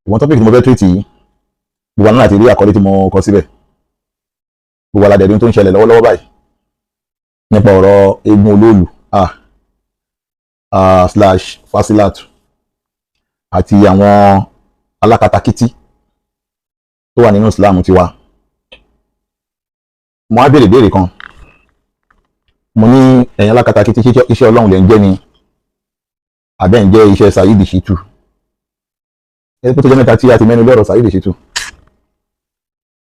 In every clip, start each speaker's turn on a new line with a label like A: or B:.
A: Ìwọ̀n topic tí mo fẹ́ treat yìí, gbogbo àná láti rí àkọlé tí mo kọ síbẹ̀. Gbogbo aládẹ̀ẹ́dún tó ń ṣẹlẹ̀ lọ́wọ́lọ́wọ́ báyìí nípa ọ̀rọ̀ eégún olóòlù slash Fasilat àti àwọn alákatakítí tó wà nínú Islam tiwa. Mo á béèrè béèrè kan. Mo ní, ẹ̀yin alákatakítí, iṣẹ́ Ọlọ́run lè ń jẹ́ ni àbẹ́ ń jẹ́ iṣẹ́ Saheed Shittu? Ẹni pé tó jẹ́ mẹ́ta tí a ti mẹ́nu lé ọ̀rọ̀ Saheed Shittu,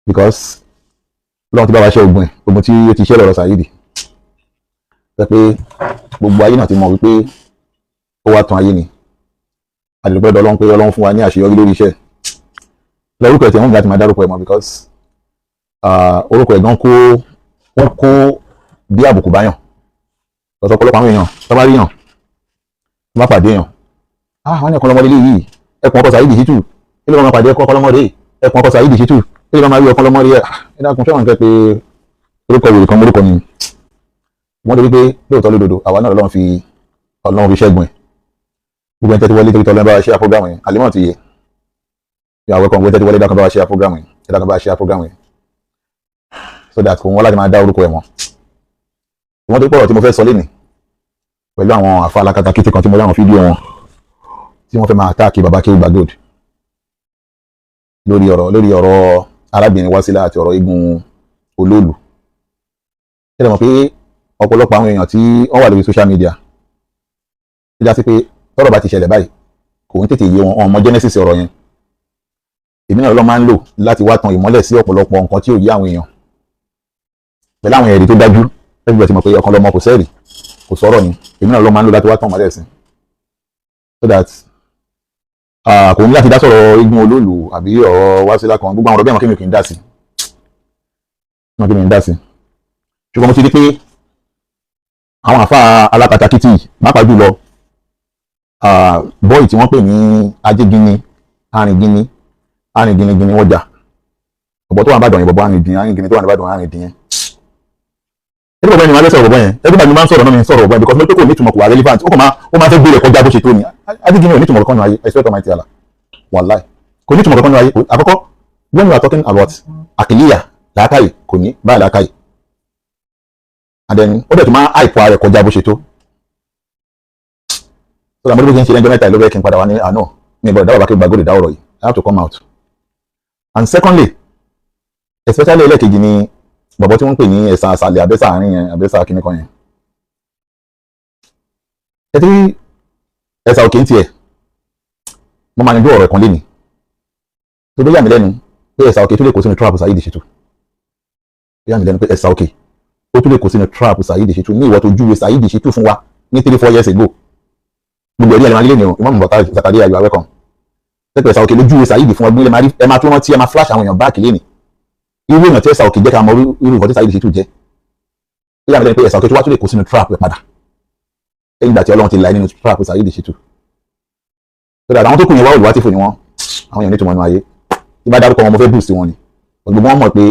A: because Ọlọ́run ti bá wa ṣe ogun ẹ̀, ogun tí ó ti ṣe lọ́rọ̀ Saheed sọ pé gbogbo ayé náà ti mọ̀ wípé ó wá tan ayé ni. Àdìpẹ́ Ọlọ́run pé Ọlọ́run fún wa ní àṣeyọrí lórí iṣẹ́ lórúkọ ẹ̀ tí wọ́n gbà ti máa dárúkọ ẹ̀ mọ́, because orúkọ ẹ̀ gan kó ó kó bí àbùkù báyàn lọ́sọ̀. Ọ̀pọ̀lọpọ̀ àwọn èèyàn tó bá rí yàn, tó bá pàdé yàn, ah, wọ́n ní ẹ̀kọ́ lọ́mọdé léyìí, ẹkùn ọkọ̀ Saheed Shittu. Kí ló máa pàdé ẹkọ́ ọlọ́mọdé, ẹkùn ọkọ̀ Saheed Shittu? Kí ló máa rí ọkọ̀ ọlọ́mọdé? Ẹ̀ ẹ dákun, fẹ́ràn kẹ́ pé orúkọ wèrè kan morúkọ ni wọ́n, torí pé lóòótọ́ lódodo, àwa náà Ọlọ́run fi ṣẹ́gun ẹ̀. Gbogbo ẹni tẹ́tí wọlé, torí tọ́lọ́, bá wa ṣe program yẹn. Àlímọ̀ ti yẹ ìyàwó ẹ̀kọ́. Gbogbo ẹni tẹ́tí wọlé, dákun, bá wa ṣe program yẹn. Ẹ dákun, bá wa ṣe program yẹn so that kò wọ́n láti máa dá orúkọ ẹ̀ mọ́. Wọ́n tó pọ̀rọ̀ tí mo fẹ́ sọ lénìí pẹ̀lú àwọn àfa alákatakítí kan tí mo rí àwọn fídíò wọn tí wọ́n fẹ́ máa attack baba Akeugba Gold lórí ọ̀rọ̀ arábìnrin Wásílà àti ọ̀rọ̀ eégún olóòlù. Ṣé ẹ mọ̀ pé ọ̀pọ̀lọpọ̀ àwọn èèyàn tí wọ́n wà lórí social media tó já sí pé tọ́rọ̀ bá ti ṣẹlẹ̀ báyìí, kò ń tètè yé wọn, ọmọ genesis ọ̀rọ̀ yẹn, èmi náà ló máa ń lò láti wá tan ìmọ́lẹ̀ sí ọ̀pọ̀lọpọ̀ nǹkan tí ò yé àwọn èèyàn pẹ̀lú àwọn ẹ̀rí tó dájú. Everybody ti mọ̀ pé ọ̀kan lọ́mọ kò sẹ́rì, kò sọ̀rọ̀ ni. Èmi náà ló máa ń lò láti wá tan ìmọ́lẹ̀ sí so that kò ní láti dá sọ̀rọ̀ eégún olóòlù àbí ọ̀rọ̀ Wásílà kan. Gbogbo àwọn ọ̀rọ̀ bẹ́ẹ̀, mọ̀ kí mi kì í dá sí, mọ̀ kí mi kì í dá sí. Ṣùgbọ́n mo ti rí pé àwọn àfa alákatakítí, pàápàá jùlọ bọ́ì tí wọ́n pè ní ajégini, arìngini, arìnginigini wọ́jà, ọ̀bọ̀ tó wà níbàdàn yẹn, bọ̀bọ̀ arìndín, arìngini tó wà níbàdàn, arìndín yẹn. Ẹbí bọ̀bọ̀ yẹn ni wọ́n fẹ́ sọ̀rọ̀ bọ̀bọ̀ yẹn. Ẹbí bàbá mi máa ń sọ̀rọ̀ náà, mi ń sọ̀rọ̀ bọ̀bọ̀ yẹn because mo pé kò ní ìtumọ̀, kò wà relevant. Ó kàn máa, ó máa fẹ́ gbé rẹ̀ kọjá bó ṣe tó ni. Ajégini ò ní ìtumọ̀ kankan nínú ayé. I swear to Almighty Allah, wàláì, kò ní ìtumọ̀ kankan nínú ayé. Àkọ́kọ́, when we are talking about àkìlíyà, làákàyè, kò ní báyìí làákàyè, and then ó dẹ̀ tún máa hype ara rẹ̀ kọjá bó ṣe tó. So àmọ́ bí kí n ṣe lẹ́jọ́ mẹ́ta ìlú bẹ́ẹ̀, kí n padà wá ní àná mi ìbọ̀dọ̀ dábàá kí gbàgòdì dá ọ̀rọ̀ yìí. I have to come out. And secondly, especially ẹlẹ́ẹ̀kejì ni bọ̀bọ̀ tí wọ́n ń pè ní ẹ̀sà àṣàlẹ̀, àbẹ́sà àárín yẹn, àbẹ́sà kíní kan yẹn. Ẹ tí ẹ̀sà òkè ń tiẹ̀, mo máa ní bí ọ̀rọ̀ kan lénìí tó bó yà mí lẹ́nu pé ẹ̀sà òkè tó lè kó sínú trap Saheed Shittu. Yà mí lẹ́nu pé ẹ̀sà òkè ó tún lè kó sínú trap Saheed Shittu ní ìwọ tó júwe Saheed Shittu fún wa ní 3-4 years ago. Gbogbo ẹ̀rí ẹ̀ lè máa rí lẹ́nu. Imam Bàtà Zakaria, you are welcome. Pẹ́pẹ́ ẹ̀sà òkè ló júwe Saheed fún wa gbé, ẹ máa tún rántí, ẹ máa flash àwọn èèyàn back lẹ́nìí, irú èèyàn tí ẹ̀sà òkè jẹ́ ká mọ irú nǹkan tí Saheed Shittu jẹ́. Ó yà mí lẹ́nu pé ẹ̀sà òkè tó wá tún lè kó sínú trap rẹ̀ padà lẹ́yìn ìgbà tí Ọlọ́run ti là nínú trap Saheed Shittu, so that àwọn tó kù yẹn wá olùwátìfò ni wọ́n. Àwọn èèyàn nítumọ̀ nínú ayé tí bá dárúkọ wọn, mo fẹ́ boost wọn ni. Gbogbo wọn mọ̀ pé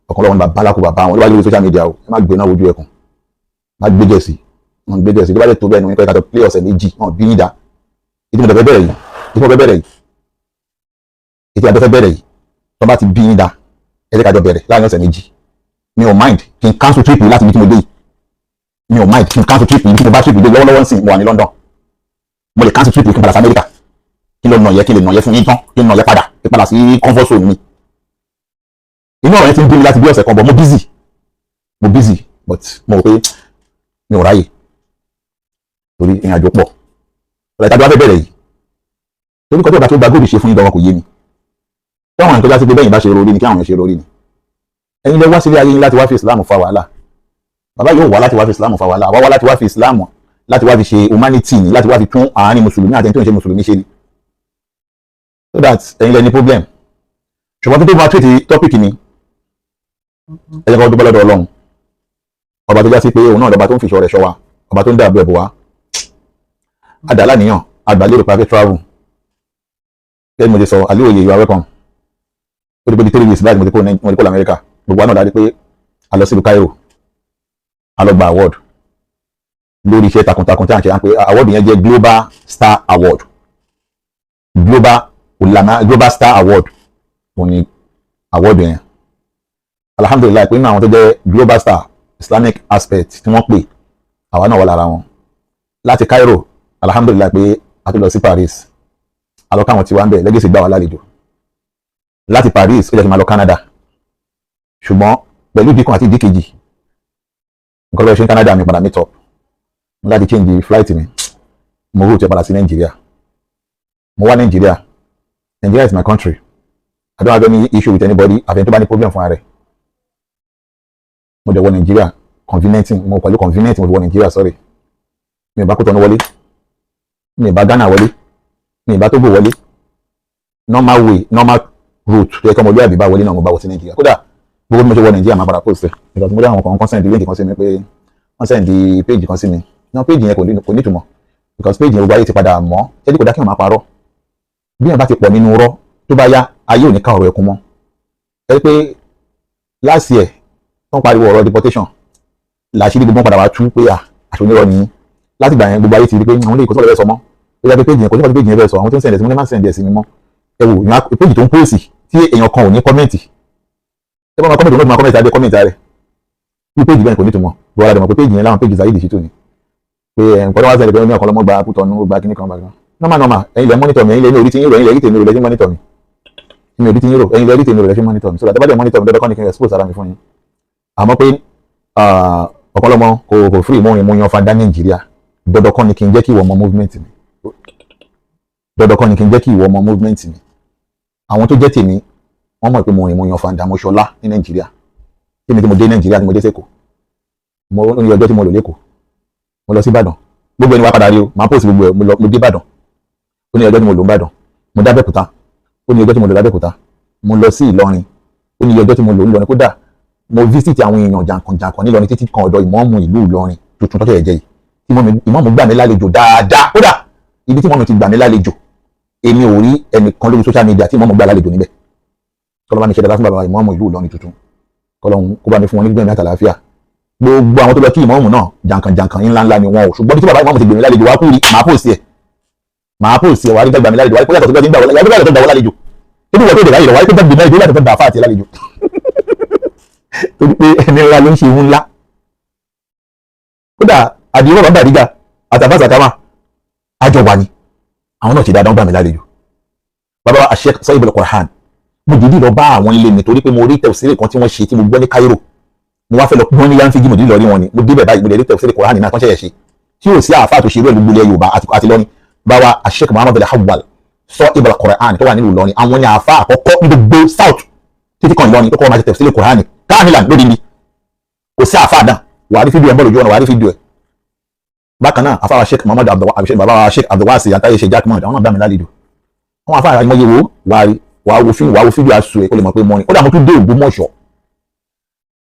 A: ọ̀kan lọ́wọ́ ní bàbá alákò bàbá wọn ló bá lórí social media o. Ẹ má gbé náà wojú ẹkùn, má gbé jẹ̀sì wọn, gbé jẹ̀sì tó bá lè tó bẹ́ẹ̀ ni wọ́n kọ́ ká tó play ọ̀sẹ̀ 2 wọn bí yín da. Ìdí mo fẹ́ bẹ̀rẹ̀ yìí, ìdí mo fẹ́ bẹ̀rẹ̀ yìí, ìdí mo fẹ́ bẹ̀rẹ̀ yìí, tó bá ti bí yín da, ẹ jẹ́ ká jọ bẹ̀rẹ̀ láàrin ọ̀sẹ̀ 2. Mi ò mind kí n cancel trip yìí láti ibi tí mo dé yìí. Mi ò mind kí n cancel trip yìí tí mo bá trip dé lọ́wọ́lọ́wọ́ ń sìn. Mo wà ní London, mo lè cancel trip yìí, kí n padà sí Amẹ́ríkà, kí n lọ nà yẹ, kí n lè nà yẹ fún yín tán, kí n nà yẹ padà, kí n padà sí comfort zone mi. Inú ọ̀rọ̀ yẹn ti ń bí mi láti bí ọ̀sẹ̀ kan bọ̀. Mo busy, mo busy, but mo rò pé mi ò ráyè torí ìrìn àjò pọ̀. Ọ̀rọ̀ ìtajà wa fẹ́ bẹ̀rẹ̀ yìí torí kọjá ọba tó gba góòlù ṣe fún yín gan kò yé mi. Tí àwọn nǹkan já sí pé bẹ́yìn bá ṣe rori ni kí àwọn èèyàn ṣe rori ni. Ẹ̀yin lẹ wá sílé ayé yín láti wá fi Islam fa wàhálà. Bàbá yóò wá láti wá fi Islam fa wàhálà. Àwa wá láti wá fi Islam, láti wá fi ṣe humanity ni, láti wá fi tún àárín mùsùlùmí àti ẹni tó ń ṣe mùsùlùmí ṣe ni, so that ẹ̀yin lẹ ní problem. Ṣùgbọ́n tó tó máa treat topic ni, ẹ jẹ́ ká dúpẹ́ lọ́dọ̀ Ọlọ́run, ọba tó já sí pé òun náà lọ́ba tó ń fi ìṣọ́ rẹ̀ ṣọ́ wa, ọba tó ń dáàbò ẹ̀bù wa. Àdàlà níyàn àgbàlérò pé travel. Gẹ́gẹ́ bí mo ti sọ, Aliyu, you are welcome. Ó ti pé bí 3 weeks báyìí mo ti kó lamẹ́ríkà. Gbogbo wa náà dájú pé a lọ sílùú Cairo, a lọ gba award lórí iṣẹ́ takuntakun tí à ń ṣe. À ń pè award yẹn jẹ́ Global Star Award, Global Ulama Global Star Award, òun ni award yẹn. Alhamdulillahi pé nínú àwọn tó jẹ́ Global Star Islamic aspect tí wọ́n pè, àwa náà wà lára wọn. Láti Cairo, alhamdulillahi pé a tún lọ sí Paris, alọ́ káwọn tí wá ń bẹ̀ Legacy gbà wá lálejò. Láti Paris, ó jẹ́ kí n máa lọ Canada, ṣùgbọ́n pẹ̀lú ìdí kan àti ìdí kejì, nǹkan lọ́wọ́ ṣe ní Canada, mi padà meet up, mo láti change flight mi, mo route padà sí Nàìjíríà. Mo wá Nàìjíríà. Nigeria is my country. I don't have any issue with anybody, àfẹn tó bá ní problem fún ara rẹ̀. Mo dẹ̀ wọ Nàìjíríà convenient, mo pẹ̀lú convenient mo fi wọ Nàìjíríà. Sorry, mi ò bá Kútọ́nù wọlé, mi ò bá Ghana wọlé, mi ò bá Togo wọlé. Normal way, normal route tó yẹ kí ọmọlúwàbí bá wọlé náà mo bá wọ sí Nàìjíríà. Kódà gbogbo bí mo ṣe wọ Nàìjíríà, máa padà post ẹ̀, because mo rí àwọn kan kan send link kan sí mi, pé wọ́n send page kan sí mi náà. Page yẹn kò ní ìtumọ̀, because page yẹn, gbogbo ayé ti padà mọ̀. Ṣé kò dá kí wọ́n máa parọ́? Bí wọ́n bá ti pọ̀ nínú rọ́, tó bá yá, ayé ò ní ká ọ̀rọ̀ ẹkún mọ́. Ẹ pé last year tó ń pariwo ọ̀rọ̀ deportation, làṣírí gbogbo wọn padà wá tú pé à àṣọ onírọ́ ni. Láti gbà yẹn, gbogbo ayé ti rí pé àwọn ilé ìkọ́sọ́ lọ́wọ́ sọ mọ́. Ó yá pé page yẹn kò ní page yẹn bẹ́ẹ̀ sọ. Àwọn tó ń send ẹ̀ sí mi ní má send ẹ̀ sí mi mọ́. Ẹ wò, page tó ń post tí èèyàn kan ò ní comment, ẹ bá máa comment, òun náà máa comment abẹ́ comment rẹ̀. Bí page bẹ́ẹ̀ kò ní ìtumọ̀ bọ́ ara dẹ̀ mọ̀ pé page yẹn láwọn page Saheed Shittu ni, pé ẹ̀ nǹkan tó wá sẹ́ni pé ní ọ̀kan lọ́mọ gba Kútọ̀nù, gba kíní kan gbà kan. Normal, normal. Ẹ̀yin lẹ monitor mi, ẹ̀yin lẹ ní orí tí yín rò, ẹ̀yin lẹ rí tèmi rò lẹ́sìn monitor mi. Mi ò rí tí yín rò, ẹ̀yin lẹ rí tèmi rò lẹ́sìn monitor mi. So that bá dẹ̀ monitor mi, dandan kọ́ ni kí n expose ara mi fún yín. Àmọ́ pé ọ̀pọ̀lọpọ̀ kò free mọ́ mo yan fada Nàìjíríà, dandan kọ́ ni kí n jẹ́ kí ìwọ mọ movement mi. Dandan kọ́ ni kí n jẹ́ kí ìwọ mọ movement mi. Àwọn tó jẹ́ tèmi, wọ́n mọ̀ pé mo rìn, mo yan fanda, mo ṣọlá ní Nàìjíríà. Tèmi tí mo dé Nàìjíríà, tí mo dé sẹ́kọ̀ọ́, mo ní ọjọ́ tí mo lò lẹ́kọ̀ọ́, mo lọ sí Ìbàdàn. Gbogbo ẹni wá padà rí o, màá post gbogbo ẹ̀. Mo lọ, mo dé Ìbàdàn, ó ní ọjọ́ tí mo lò ń Ìbàdàn. Mo dé Abẹ́òkúta, ó ní ọjọ́ tí mo lò lábẹ́òkúta. Mo lọ sí Ìlọrin, ó ní ọjọ́ tí mo lò ń Ìlọrin. Kódà mo visit àwọn èèyàn jàǹkànjàǹkàn nílọrin, títí kan ọ̀dọ̀ ìmọ̀ọ́mù ìlú Ìlọrin tuntun tó ṣẹ̀ṣẹ̀ jẹ́ yìí, tí ìmọ̀ọ́mù gbà mí lálejò dáadáa. Kódà ibi tí ìmọ̀ọ́mù ti gbà mí lálejò, èmi ò rí ẹnìkan lórí social media tí ìmọ̀ọ́mù gbà lálejò níbẹ̀. Kọ́lọ́ bá mi ṣe dáadáa fún bàbá ìmọ̀ọ́mù ìlú Ìlọrin tuntun, kọ́lọ́hún kó bá mi fún wọn ní gbẹ̀mí àtàlàáfíà. Gbogbo àwọn tó lọ kí ìmọ̀ọ́mù náà, jàǹkànjàǹkàn ńlá ńlá ni wọn ò. Ṣùgbọ́n bí tí bàbá ìmọ̀ọ́mù ti gbèmí lálejò wá kú rí, màá post ẹ̀, màá post ẹ̀. Wà á rí gbàgbà mi lálejò, wà á rí pé yàtọ̀ tó gbà wọlé, yàtọ̀ tó gbà wọlé lálejò tó bí wọ́n tó dé láyè lọ, wà á rí pé gbàgbé mẹ́rin yàtọ̀ tó gbà fáàtì lálejò, torí pé ẹni ńlá ló ń ṣe ihun ńlá. Kódà àdìrò bàbá àdìgà àtàbà sàkámà àjọ wà ní, àwọn náà ṣe dáadáa, ń gbà mí lálejò. Bàbá wa Sheikh Sahib al-Qur'an, mo dìídì lọ bá àwọn ilé mi, torí pé mo rí tafsiri kan tí wọ́n ṣe tí mo gbọ́ ní Cairo, mo wá fẹ́ lọ gbọ́n ní Yanfigi. Mo dìídì lọ rí wọn ni. Mo débẹ̀ báyìí, mo lè rí tafsiri Qur'an náà tán ṣẹ̀ṣẹ̀ ṣe, tí yóò sí àáfàá tó ṣe irú ẹ̀ gbogbo ilẹ̀ Yorùbá àti lọ́ni. Bàbá Sheikh Muhammad al-Awwal Sahib al-Qur'an tó wà nílùú Ìlọrin, àwọn ní àáfàá àkọ́kọ́ ní gbogbo South títí kan Ìlọrin tó kọ́ máa ṣe tafsiri Qur'an káàmìlà lórí mi. Kò sí àáfàá náà. Wà á rí fídíò ẹ̀ ń bọ̀ lójú ọ̀nà, wà á rí fídíò ẹ̀. Bákan náà, àfáà Sheikh Muhammad Abdul, bàbá Sheikh Abdulwasi àtàyè ṣe Jackman, àwọn náà dá mi lálejò. Àwọn àfáà àìmọye wo, wà á rí, wà á wo fíìmù, wà á wo fídíò aṣọ ẹ̀, kó lè mọ̀ pé mọ́rin. Ó dà, mo tún dé Ògbómọ̀ṣọ́,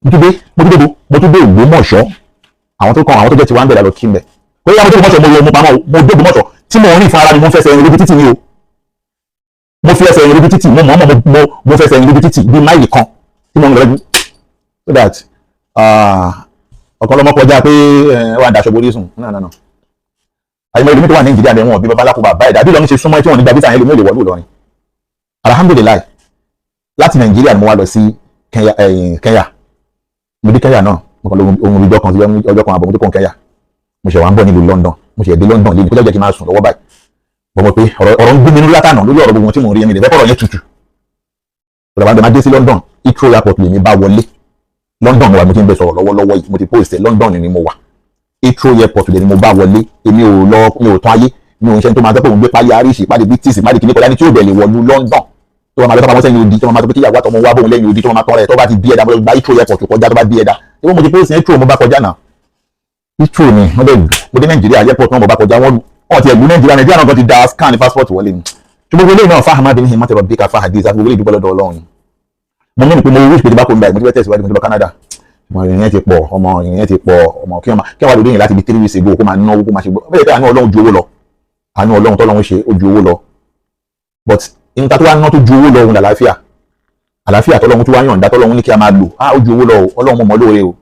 A: mo tún dé, mo tún dé, mo tún dé Ògbómọ̀ṣọ́. Àwọn tó kàn, àwọn tó jẹ́ tiwa ń bẹ̀rẹ̀ lọ kí n bẹ̀. Kó yá, mo dé Ògbómọ̀ṣọ́, mo yọ mo pamọ́. Mo dé Ògbómọ̀ṣọ́ tí mo rìn fún ara mi, mo fẹsẹ̀ rìn lójú títì ni o. Mo fi ẹsẹ̀ rìn lójú títì, mo mọ̀ mọ̀, mo fẹsẹ̀ rìn lójú títì bíi máìlì kan tí mo ń lọ lọ́jú, so that ọ̀kan lọ́mọ kọjá pé wà á daṣọ borí sùn. No, no, no. Àyùmọ̀ ìlú mi tó wà Nàìjíríà bẹ́ẹ̀, wọn bí babaláko bàbá ẹ̀dá bí Ìlọrin ṣe súnmọ́ tí wọ́n ní gba visa yẹn lómi ò lè wọlé Ìlọrin. Alhamdulillahi, láti Nàìjíríà ni mo wá lọ sí Kenya. Kenya, mo dé Kenya náà, mo kàn lọ ohun ìjọ kan sí ọjọ́ kan àbọ̀, mo tó kàn Kenya, mo ṣe wà ń bọ̀ nílùú London. Mo ṣe dé London lẹ́nu kó jẹ́ kí n máa sùn lọ́wọ́ báyìí bọ́ mọ̀ pé ọ̀rọ̀ ń gbé mi nínú látànà lórí ọ̀rọ̀ gbogbo tí mo rí ẹ̀mí lè fẹ́ kọ̀rọ̀ yẹn tutù. Ọ̀rọ̀ bá dé sí London, Heathrow Airport lèmi bá wọlé. London mo wà, mo ti ń bẹ sọ̀rọ̀ lọ́wọ́lọ́wọ́ yìí, mo ti post ẹ̀. London ni mo wà, Heathrow Airport lèmi mo bá wọlé. Èmi ò lọ, mi ò tán ayé, mi ò ń ṣe tó máa tẹ́ pé òun gbé pálí àríṣì, pálí British, pálí kìíní kọjá ní tí ó bẹ̀ lè wọ̀lú London, tó máa lọ tó máa sẹ́yìn odi, tó máa sọ pé kíyàwó àtọmọ wá bóun lẹ́yìn odi, tó máa tán rẹ̀. Tó bá ti bí ẹ̀dá, mo lọ gba Heathrow Airport kọjá. Tó bá bí ẹ̀dá tí mo ti post Heathrow mo bá kọjá náà, Heathrow ni wọ́n dẹ̀. Mo dé Nàìjíríà, airport náà mo bá kọjá. Wọ́n ti ẹ̀gbọ́n Nàìjíríà, Nàìjíríà náà kan ti da scan passport wọlé ni. Ṣùgbọ́n gbogbo eléyìí náà, fáhàmà bí ní mọ́tò bí ká fáhàdí àti gbogbo eléyìí, dúpẹ́ lọ́dọ̀ Ọlọ́run. Mo ní pé mo wish pé tí bá kó ń báyìí, mo ti fẹ́ tẹ̀síwájú, mo ti lọ Canada. Ọmọ ìrìn yẹn ti pọ̀, ọmọ ìrìn yẹn ti pọ̀. Ọmọ kí wọ́n kí wọ́n wá lóde yìí láti bí 3 weeks ago, kó máa náwó, kó máa ṣe gbọ́ bẹ́ẹ̀ pé àánú Ọlọ́run ju owó lọ. Àánú Ọlọ́run tọ́lọ́run ṣe ó ju owó lọ, but nǹkan tó wá ná tó ju owó lọ, òun làlàáfíà. Àlàáfíà tọ́lọ́run tó wá yọ̀ǹda, tọ́lọ́run ní kí a máa lò á, ó ju owó lọ o. Ọlọ́run, mo mọ̀ lóore o.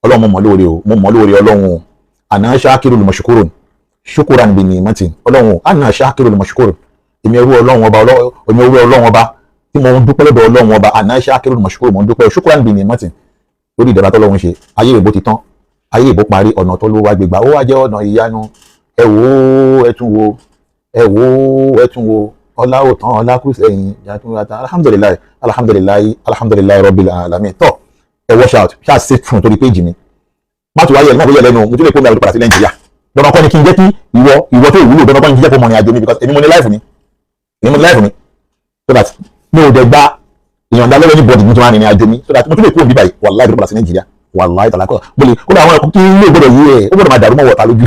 A: Ọlọ́run, mo mọ̀ lóore o. Mo mọ̀ lóore Ọlọ́run o. Àná ṣáàkiri olùmọ̀ṣukúrò ṣukuran bi ni'mati. Ọlọ́run, àná ṣáàkiri olùmọ̀ṣukúrò Èmi ẹrú Ọlọ́run ọba, èmi ẹrú Ọlọ́run ọba tí mo ń dúpẹ́ lọ́dọ̀ Ọlọ́run ọba, àná ṣákírù mọ̀ṣúkúrò, mo ń dúpẹ́ ṣúkúrán bì ní mọ́tì lórí ìdẹ̀ra tọ́lọ́run ṣe. Ayé ìbò ti tán, ayé ìbò parí, ọ̀nà tó ló wá gbégbá ó wá jẹ́ ọ̀nà ìyanu. Ẹ wò ó, ẹ tún wò, ẹ wò ó, ẹ tún wò, ọlá ò tán, ọlá kù sẹ́yìn yàtúnyàtà. Alhamdulillahi, alhamdulillahi, alhamdulillahi rabbil alamin. Tọ́ ẹ watch out, ṣáà ṣe fún torí péjì mi má tún wáyé ẹ̀, má tún yẹ lẹ́nu. Mo tún lè kó mi àwọn tó padà sí Nàìjíríà. Dandan kọ́ ni kí n jẹ́ kí ìwọ tó ìwúlò, dandan kọ́ ni kí n jẹ́ kó mọ̀ ní àjò mi, because èmi mo ní life mi, èmi mo ní life mi, so that mi ò dẹ̀ gba ìyọ̀ǹda lọ́wọ́ ní bọ́ọ̀dì mi tó máa rìnrìn àjò mi, so that mo tún lè kúrò níbí báyìí. Wàláì, tó padà sí Nàìjíríà, wàláì tàlákọ̀ mo lè kó àwọn ẹ̀kọ́ kí ilé gbọ́dọ̀ yí ẹ̀, ó gbọ́dọ̀ máa dàrú mọ́ wọ̀ta lójú,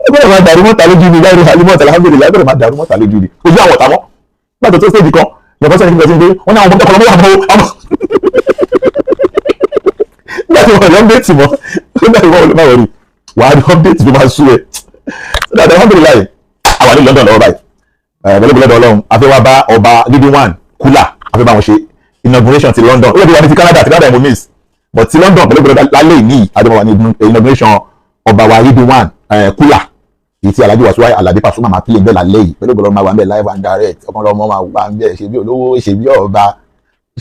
A: ó gbọ́dọ̀ máa dàrú mọ́ta lójú mi láì rí mọ́ta. Alhamdulillahi, ó gbọ́dọ̀ máa dàrú mọ́ta lójú mi, ojú àwọn ọ̀tá mọ́. Nígbà tó stage kan, ìyọ̀kọ́ sẹ́ni kí n pé wọ́n ní àwọn ọmọdé ọkọ̀ lọ́wọ́ àwọn nígbà tí wọ́n rí update mọ́, nígbà tí wọ́n máa rí, wàá rí update tó máa sú ẹ. So that alhamdulillahi, àwa ní London lọ́wọ́ báyìí pẹ̀lú ìgbọ́lọ́dọ̀ Ọlọ́run, a fẹ́ wá bá ọba Ridwan Kula, a fẹ́ bá wọn ṣe inauguration ti London. Ó yẹ kí wọ́n ní ti Canada, ti Canada mo miss, but ti London, pẹ̀lú ìgbọ́lọ́dọ̀ lálẹ́ ìní àjọmọ̀ wà ní inauguration ọba wa Ridwan Kula, èyí tí Alhaji Wasiu Alabi Pasuma máa pílẹ̀ ń bẹ̀ lálẹ́ yìí. Pẹ̀lú ìgbọ́lọ́dọ̀ máa wà ń bẹ̀ live and direct. Ọkàn lọ́mọ máa wà ń bẹ̀, ṣe bí olówó, ṣe bí ọba,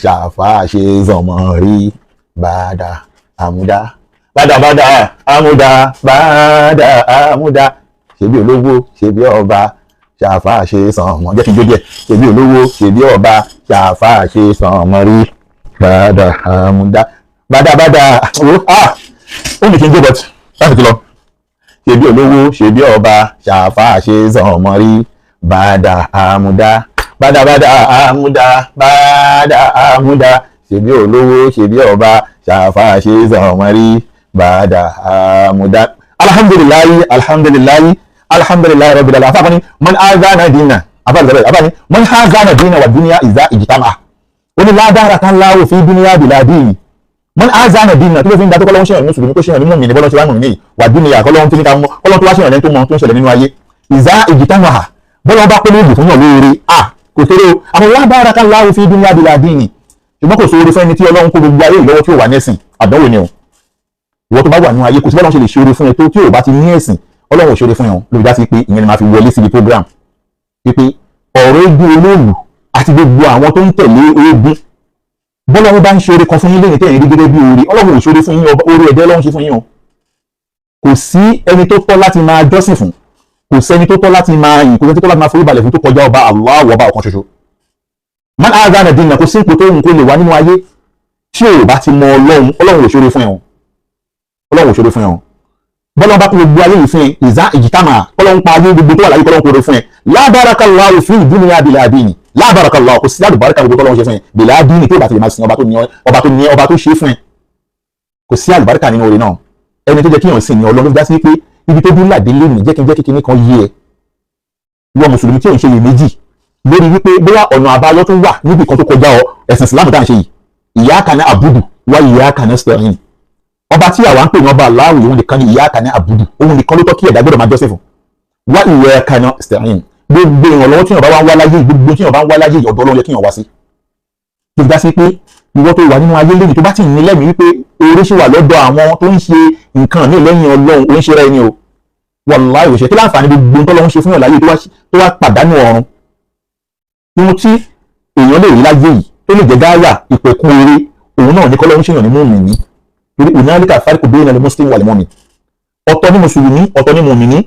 A: ṣàfà ṣe zọmọ rí bàdà àmúdá bàdà bàdà àmúdá bàdà àmúdá, ṣe bí olówó, ṣe bí ọba, ṣàfà ṣe sàn mọ́. Jẹ́ kí n jó díẹ̀. Ṣe bí olówó, ṣe bí ọba, ṣàfà ṣe sàn mọ́ rí bàdà àmúdá bàdà bàdà. Ó ah, ó ní kí n jó, but láti ti lọ. Ṣe bí olówó, ṣe bí ọba, ṣàfà ṣe sàn mọ́ rí bàdà àmúdá bàdà bàdà àmúdá bàdà àmúdá, ṣe bí olówó, ṣe bí ọba, ṣàfà ṣe sàn mọ́ rí bàdà àmúdá. Alhamdulillahi, alhamdulillahi, alhamdulillahi rabbil alamin. Afa ni man azana dina, afa ni afa ni man azana dina wa dunya iza ijtama, ó ní ládàra kan láwò fi dunya bila dini. Man azana dina tó ló fi ń da tó kọ́lọ́hún ṣèyàn ní mùsùlùmí, kó ṣèyàn ní mùmínì, bọ́lọ́ ṣe wá mùmínì wà dunya, kọ́lọ́hún tó ní ká mọ́, kọ́lọ́hún tó wá ṣèyàn lẹ́ni tó mọ tó ń ṣẹlẹ̀ nínú ayé ìzá ijtama, bọ́lọ́ bá pé méjì fún yàn lóore à kò kéré o. Àwọn ládàra kan láwò fi dunya bila dini, ṣùgbọ́n kò sóore fẹ́ni tí Ọlọ́run kó gbogbo ayé ìlọ́wọ́ tí ò wà nẹ́sìn. Àdánwò ni o. Ìwọ tó bá wà nínú ayé, kò sí bọ́lọ́run ṣe lè ṣe oore fún ẹ tó, tí ò bá ti ní ẹ̀sìn, Ọlọ́run ò ṣe oore fún ẹ o. Lóbi dá sí pé ìyẹn ni máa fi wọlé síbi program wípé ọ̀rọ̀ eégún olóòlù àti gbogbo àwọn tó ń tẹ̀lé eégún, bọ́lọ́run bá ń ṣe oore kan fún yín lẹ́yìn tẹ̀yìn rí gẹ́gẹ́ bí oore, Ọlọ́run ò ṣe oore fún yín, oore ẹ̀dẹ́ Ọlọ́run ṣe fún yín o. Kò sí ẹni tó tọ́ láti máa jọ́sìn fún, kò sẹ́ni tó tọ́ láti máa yìn, kò sẹ́ni tó tọ́ láti máa forí balẹ̀ fún tó kọjá ọba Allah, ọba ọ̀kan ṣoṣo. Man azana dina, kò sí ipò tó ń kó lè wà nínú ayé tí ò bá ti mọ Ọlọ́run, Ọlọ́run ò ṣe oore fún ẹ o. Ọlọ́run ò ṣe oore fún ẹ o. Bọ́lá bá kó gbogbo ayé yìí fún ẹ, ìzá ìjìtàmà, kọ́lọ́n pa ayé gbogbo tó wà láyé, kọ́lọ́n kó oore fún ẹ, la barakallahu fi dunya bila dini, la barakallahu, kò sí àlùbáríkà gbogbo tọ́lọ́run ṣe fún ẹ bila dini, tó bá ti lè máa sin ọba tó ní, ọba tó ní, ọba tó ṣe fún ẹ, kò sí àlùbáríkà nínú oore náà. Ẹni tó jẹ́ kíyàn sìn ní Ọlọ́run. Ló fi dá sí pé ibi tó dún làdé lónìí, jẹ́ kí n jẹ́ kíkiní kan yé ẹ, ìwọ mùsùlùmí tí ò ń ṣe iyèméjì lórí wípé bóyá ọ̀nà àbáyọ tó wà níbi kan tó kọjá ọ ẹ̀sìn Ìsìlámù tá à ń ṣe yìí. Iyyaka na'budu wa iyyaka nasta'in. Ọba tí àwa ń pè ní ọba aláwọ̀, òun nìkan ni iyyaka na'budu, òun nìkan ló tọ́ kí ẹ̀dá gbọ́dọ̀ máa jọ́sìn fún, wa iyyaka nasta'in. Gbogbo ìrànlọ́wọ́ tí yàn bá wá ń wá láyé, gbogbo tí yàn bá ń wá láyé, ọ̀dọ̀ Ọlọ́run yẹ kí yàn wá sí. Tó fi dá sí pé ìwọ tó wà nínú ayé lẹ́yìn tó bá ti ní lẹ́mìí wípé oore ṣì wà lọ́dọ̀ àwọn tó ń ṣe nǹkan míì lẹ́yìn Ọlọ́run, ó ń ṣe rẹ́ ni o. Wàláhì, òṣè kí láǹfààní gbogbo tọ́lọ́run ṣe fún yàn láyé tó wá pàdánù ọ̀run? Ohun tí èèyàn lè rí láyé yìí tó lè jẹ́ gáyà ìpẹ̀kun oore, òun náà ní kọ́lọ́run ṣèyàn ní mùmínì, torí hunalika farqu bayna al-muslim wal mu'min. Ọ̀tọ̀ ní mùsùlùmí, ọ̀tọ̀ ní mùmínì.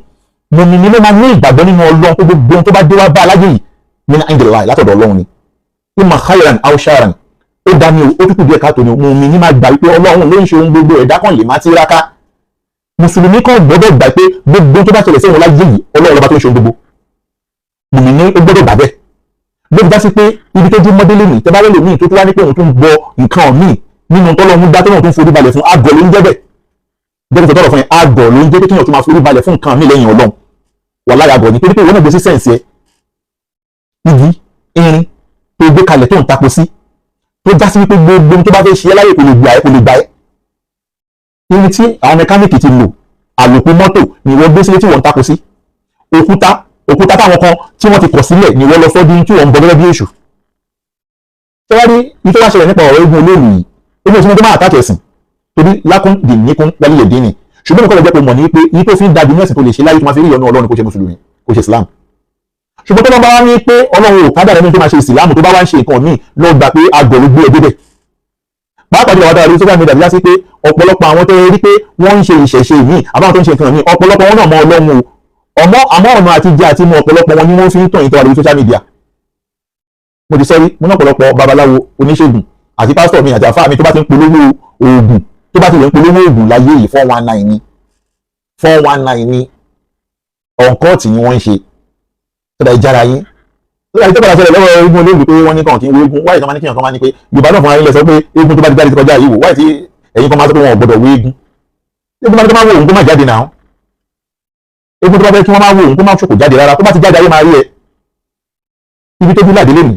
A: Mùmínì ló máa ní ìgbàgbọ́ nínú Ọlọ́run pé gbogbo ohun tó bá dé wá bá aláyé yìí, min indillahi, látọ̀dọ̀ Ọlọ́run ni, imma khayran aw sharran, ó dá ní o, ó tútù díẹ̀ káàtó ni o. Mùmínì máa gbà wípé Ọlọ́run ló ń ṣe ohun gbogbo, ẹ̀dá kan lè má tiraka. Mùsùlùmí kan gbọ́dọ̀ gbà pé gbogbo tó bá ṣẹlẹ̀ sí òun láyé yìí, Ọlọ́run lọ́ba tó ń ṣe ohun gbogbo. Mùmínì ó gbọ́dọ̀ gbà bẹ́ẹ̀. Ló fi dá sí pé ibi tó dún mọ́délé nì tẹ́ bá lè míì tó tún wá ní pé òun tún gbọ́ nǹkan míì nínú tọ́lọ́run dá, tọ́lọ́run tó ń forí balẹ̀ fún, àgọ̀ ló ń jẹ́ bẹ́ẹ̀. Jẹ́ kí n tọrọ fún yẹn, àgọ̀ ló ń jẹ́ pé kíyàn tó máa forí balẹ̀ fún nǹkan míì lẹ́yìn Ọlọ́run. Wàláhì, àgọ̀ ni, torí pé ìwọ náà gbé sí sense ẹ, igi irin tó gbé kalẹ̀ tó ń tapo sí, tó já sí wípé gbogbo tó bá fẹ́ ṣe é láyè, kò lè gbà ẹ́, kò lè gbà ẹ́. Irin tí àwọn mẹkáníìkì ti lò, àlòkù mọ́tò ni ìwọ gbé sílé tí wọ́n ń tapo sí. Òkúta, òkúta táwọn kan tí wọ́n ti kọ̀ sílẹ̀ ni wọ́n lọ sọ́dún tí wọ́n ń bọ gẹ́gẹ́ bí èṣù. Ṣé wá rí ní tó wá ṣẹlẹ̀ nípa ọ̀rọ̀ eégún olóòlù yìí? Ebi òsínú tó máa àtàkì ẹ̀sìn, torí lakum dinukum waliya dini. Ṣùgbọ́n nǹkan lè jẹ́ pé mọ̀ ní pé yí tó fi ń dájú ní ẹ̀sìn tó lè ṣe láyé tó máa fi rí ìyọ́nú Ọlọ́run, kó ṣe mùsùlùmí, kó ṣe Islam. Ṣùgbọ́n tó bá wá ní pé Ọlọ́run ò kádàrá ẹni tó máa ṣe ìsìlámù, tó bá wá ń ṣe nǹkan míì, lọ gbà pé àgọ̀ ló gbé ẹ débẹ̀. Pàápàá jùlọ àwọn lórí social media, bí wá sí pé ọ̀pọ̀lọpọ̀ àwọn tó rí pé wọ́n ń ṣe ìṣẹ̀ṣe míì àbáwọn tó ń ṣe nǹkan míì, ọ̀pọ̀lọpọ̀ wọn náà mọ Ọlọ́run o. Ọmọ àmọ́ ọ̀nà àti jẹ àti mu ọ̀pọ̀lọpọ̀ wọn ni wọ́n fi ń tàn ìtọ́ lórí social media. Mo ti sọ́rí, mo ní ọ̀pọ̀lọpọ̀ babaláwo, oníṣègùn àti pásítọ̀ mi àti àfáà mi tó bá ti ń polówó oògùn, tó bá ti lè ń polówó oògùn láyé yìí, 419 ni, 419 ni, ọ̀nkọ́ọ̀tì ni wọ́n ń ṣe. Tó dá ìjára yín tó dá ìtọ́padà ṣẹlẹ̀ lọ́wọ́ eégún olóògùn pé wọ́n ní kàn kí n wo eégún wáyé kan máa ní kíyàn kan máa ní pé Yorùbá náà fúnra yín lẹ sọ pé eégún tó bá ti jáde ti kọjá yìí wò wáyé tí ẹ̀yin kan máa sọ pé wọn ò gbọdọ̀ wo eégún. Eégún bá ní kó máa wo òun, kó má jáde náà. Eégún tó bá fẹ́ kí wọ́n máa wo òun, kó má ṣòkò jáde rárá. Tó bá ti jáde, ayé máa rí ẹ ibi tó bí làdé lẹ́nu.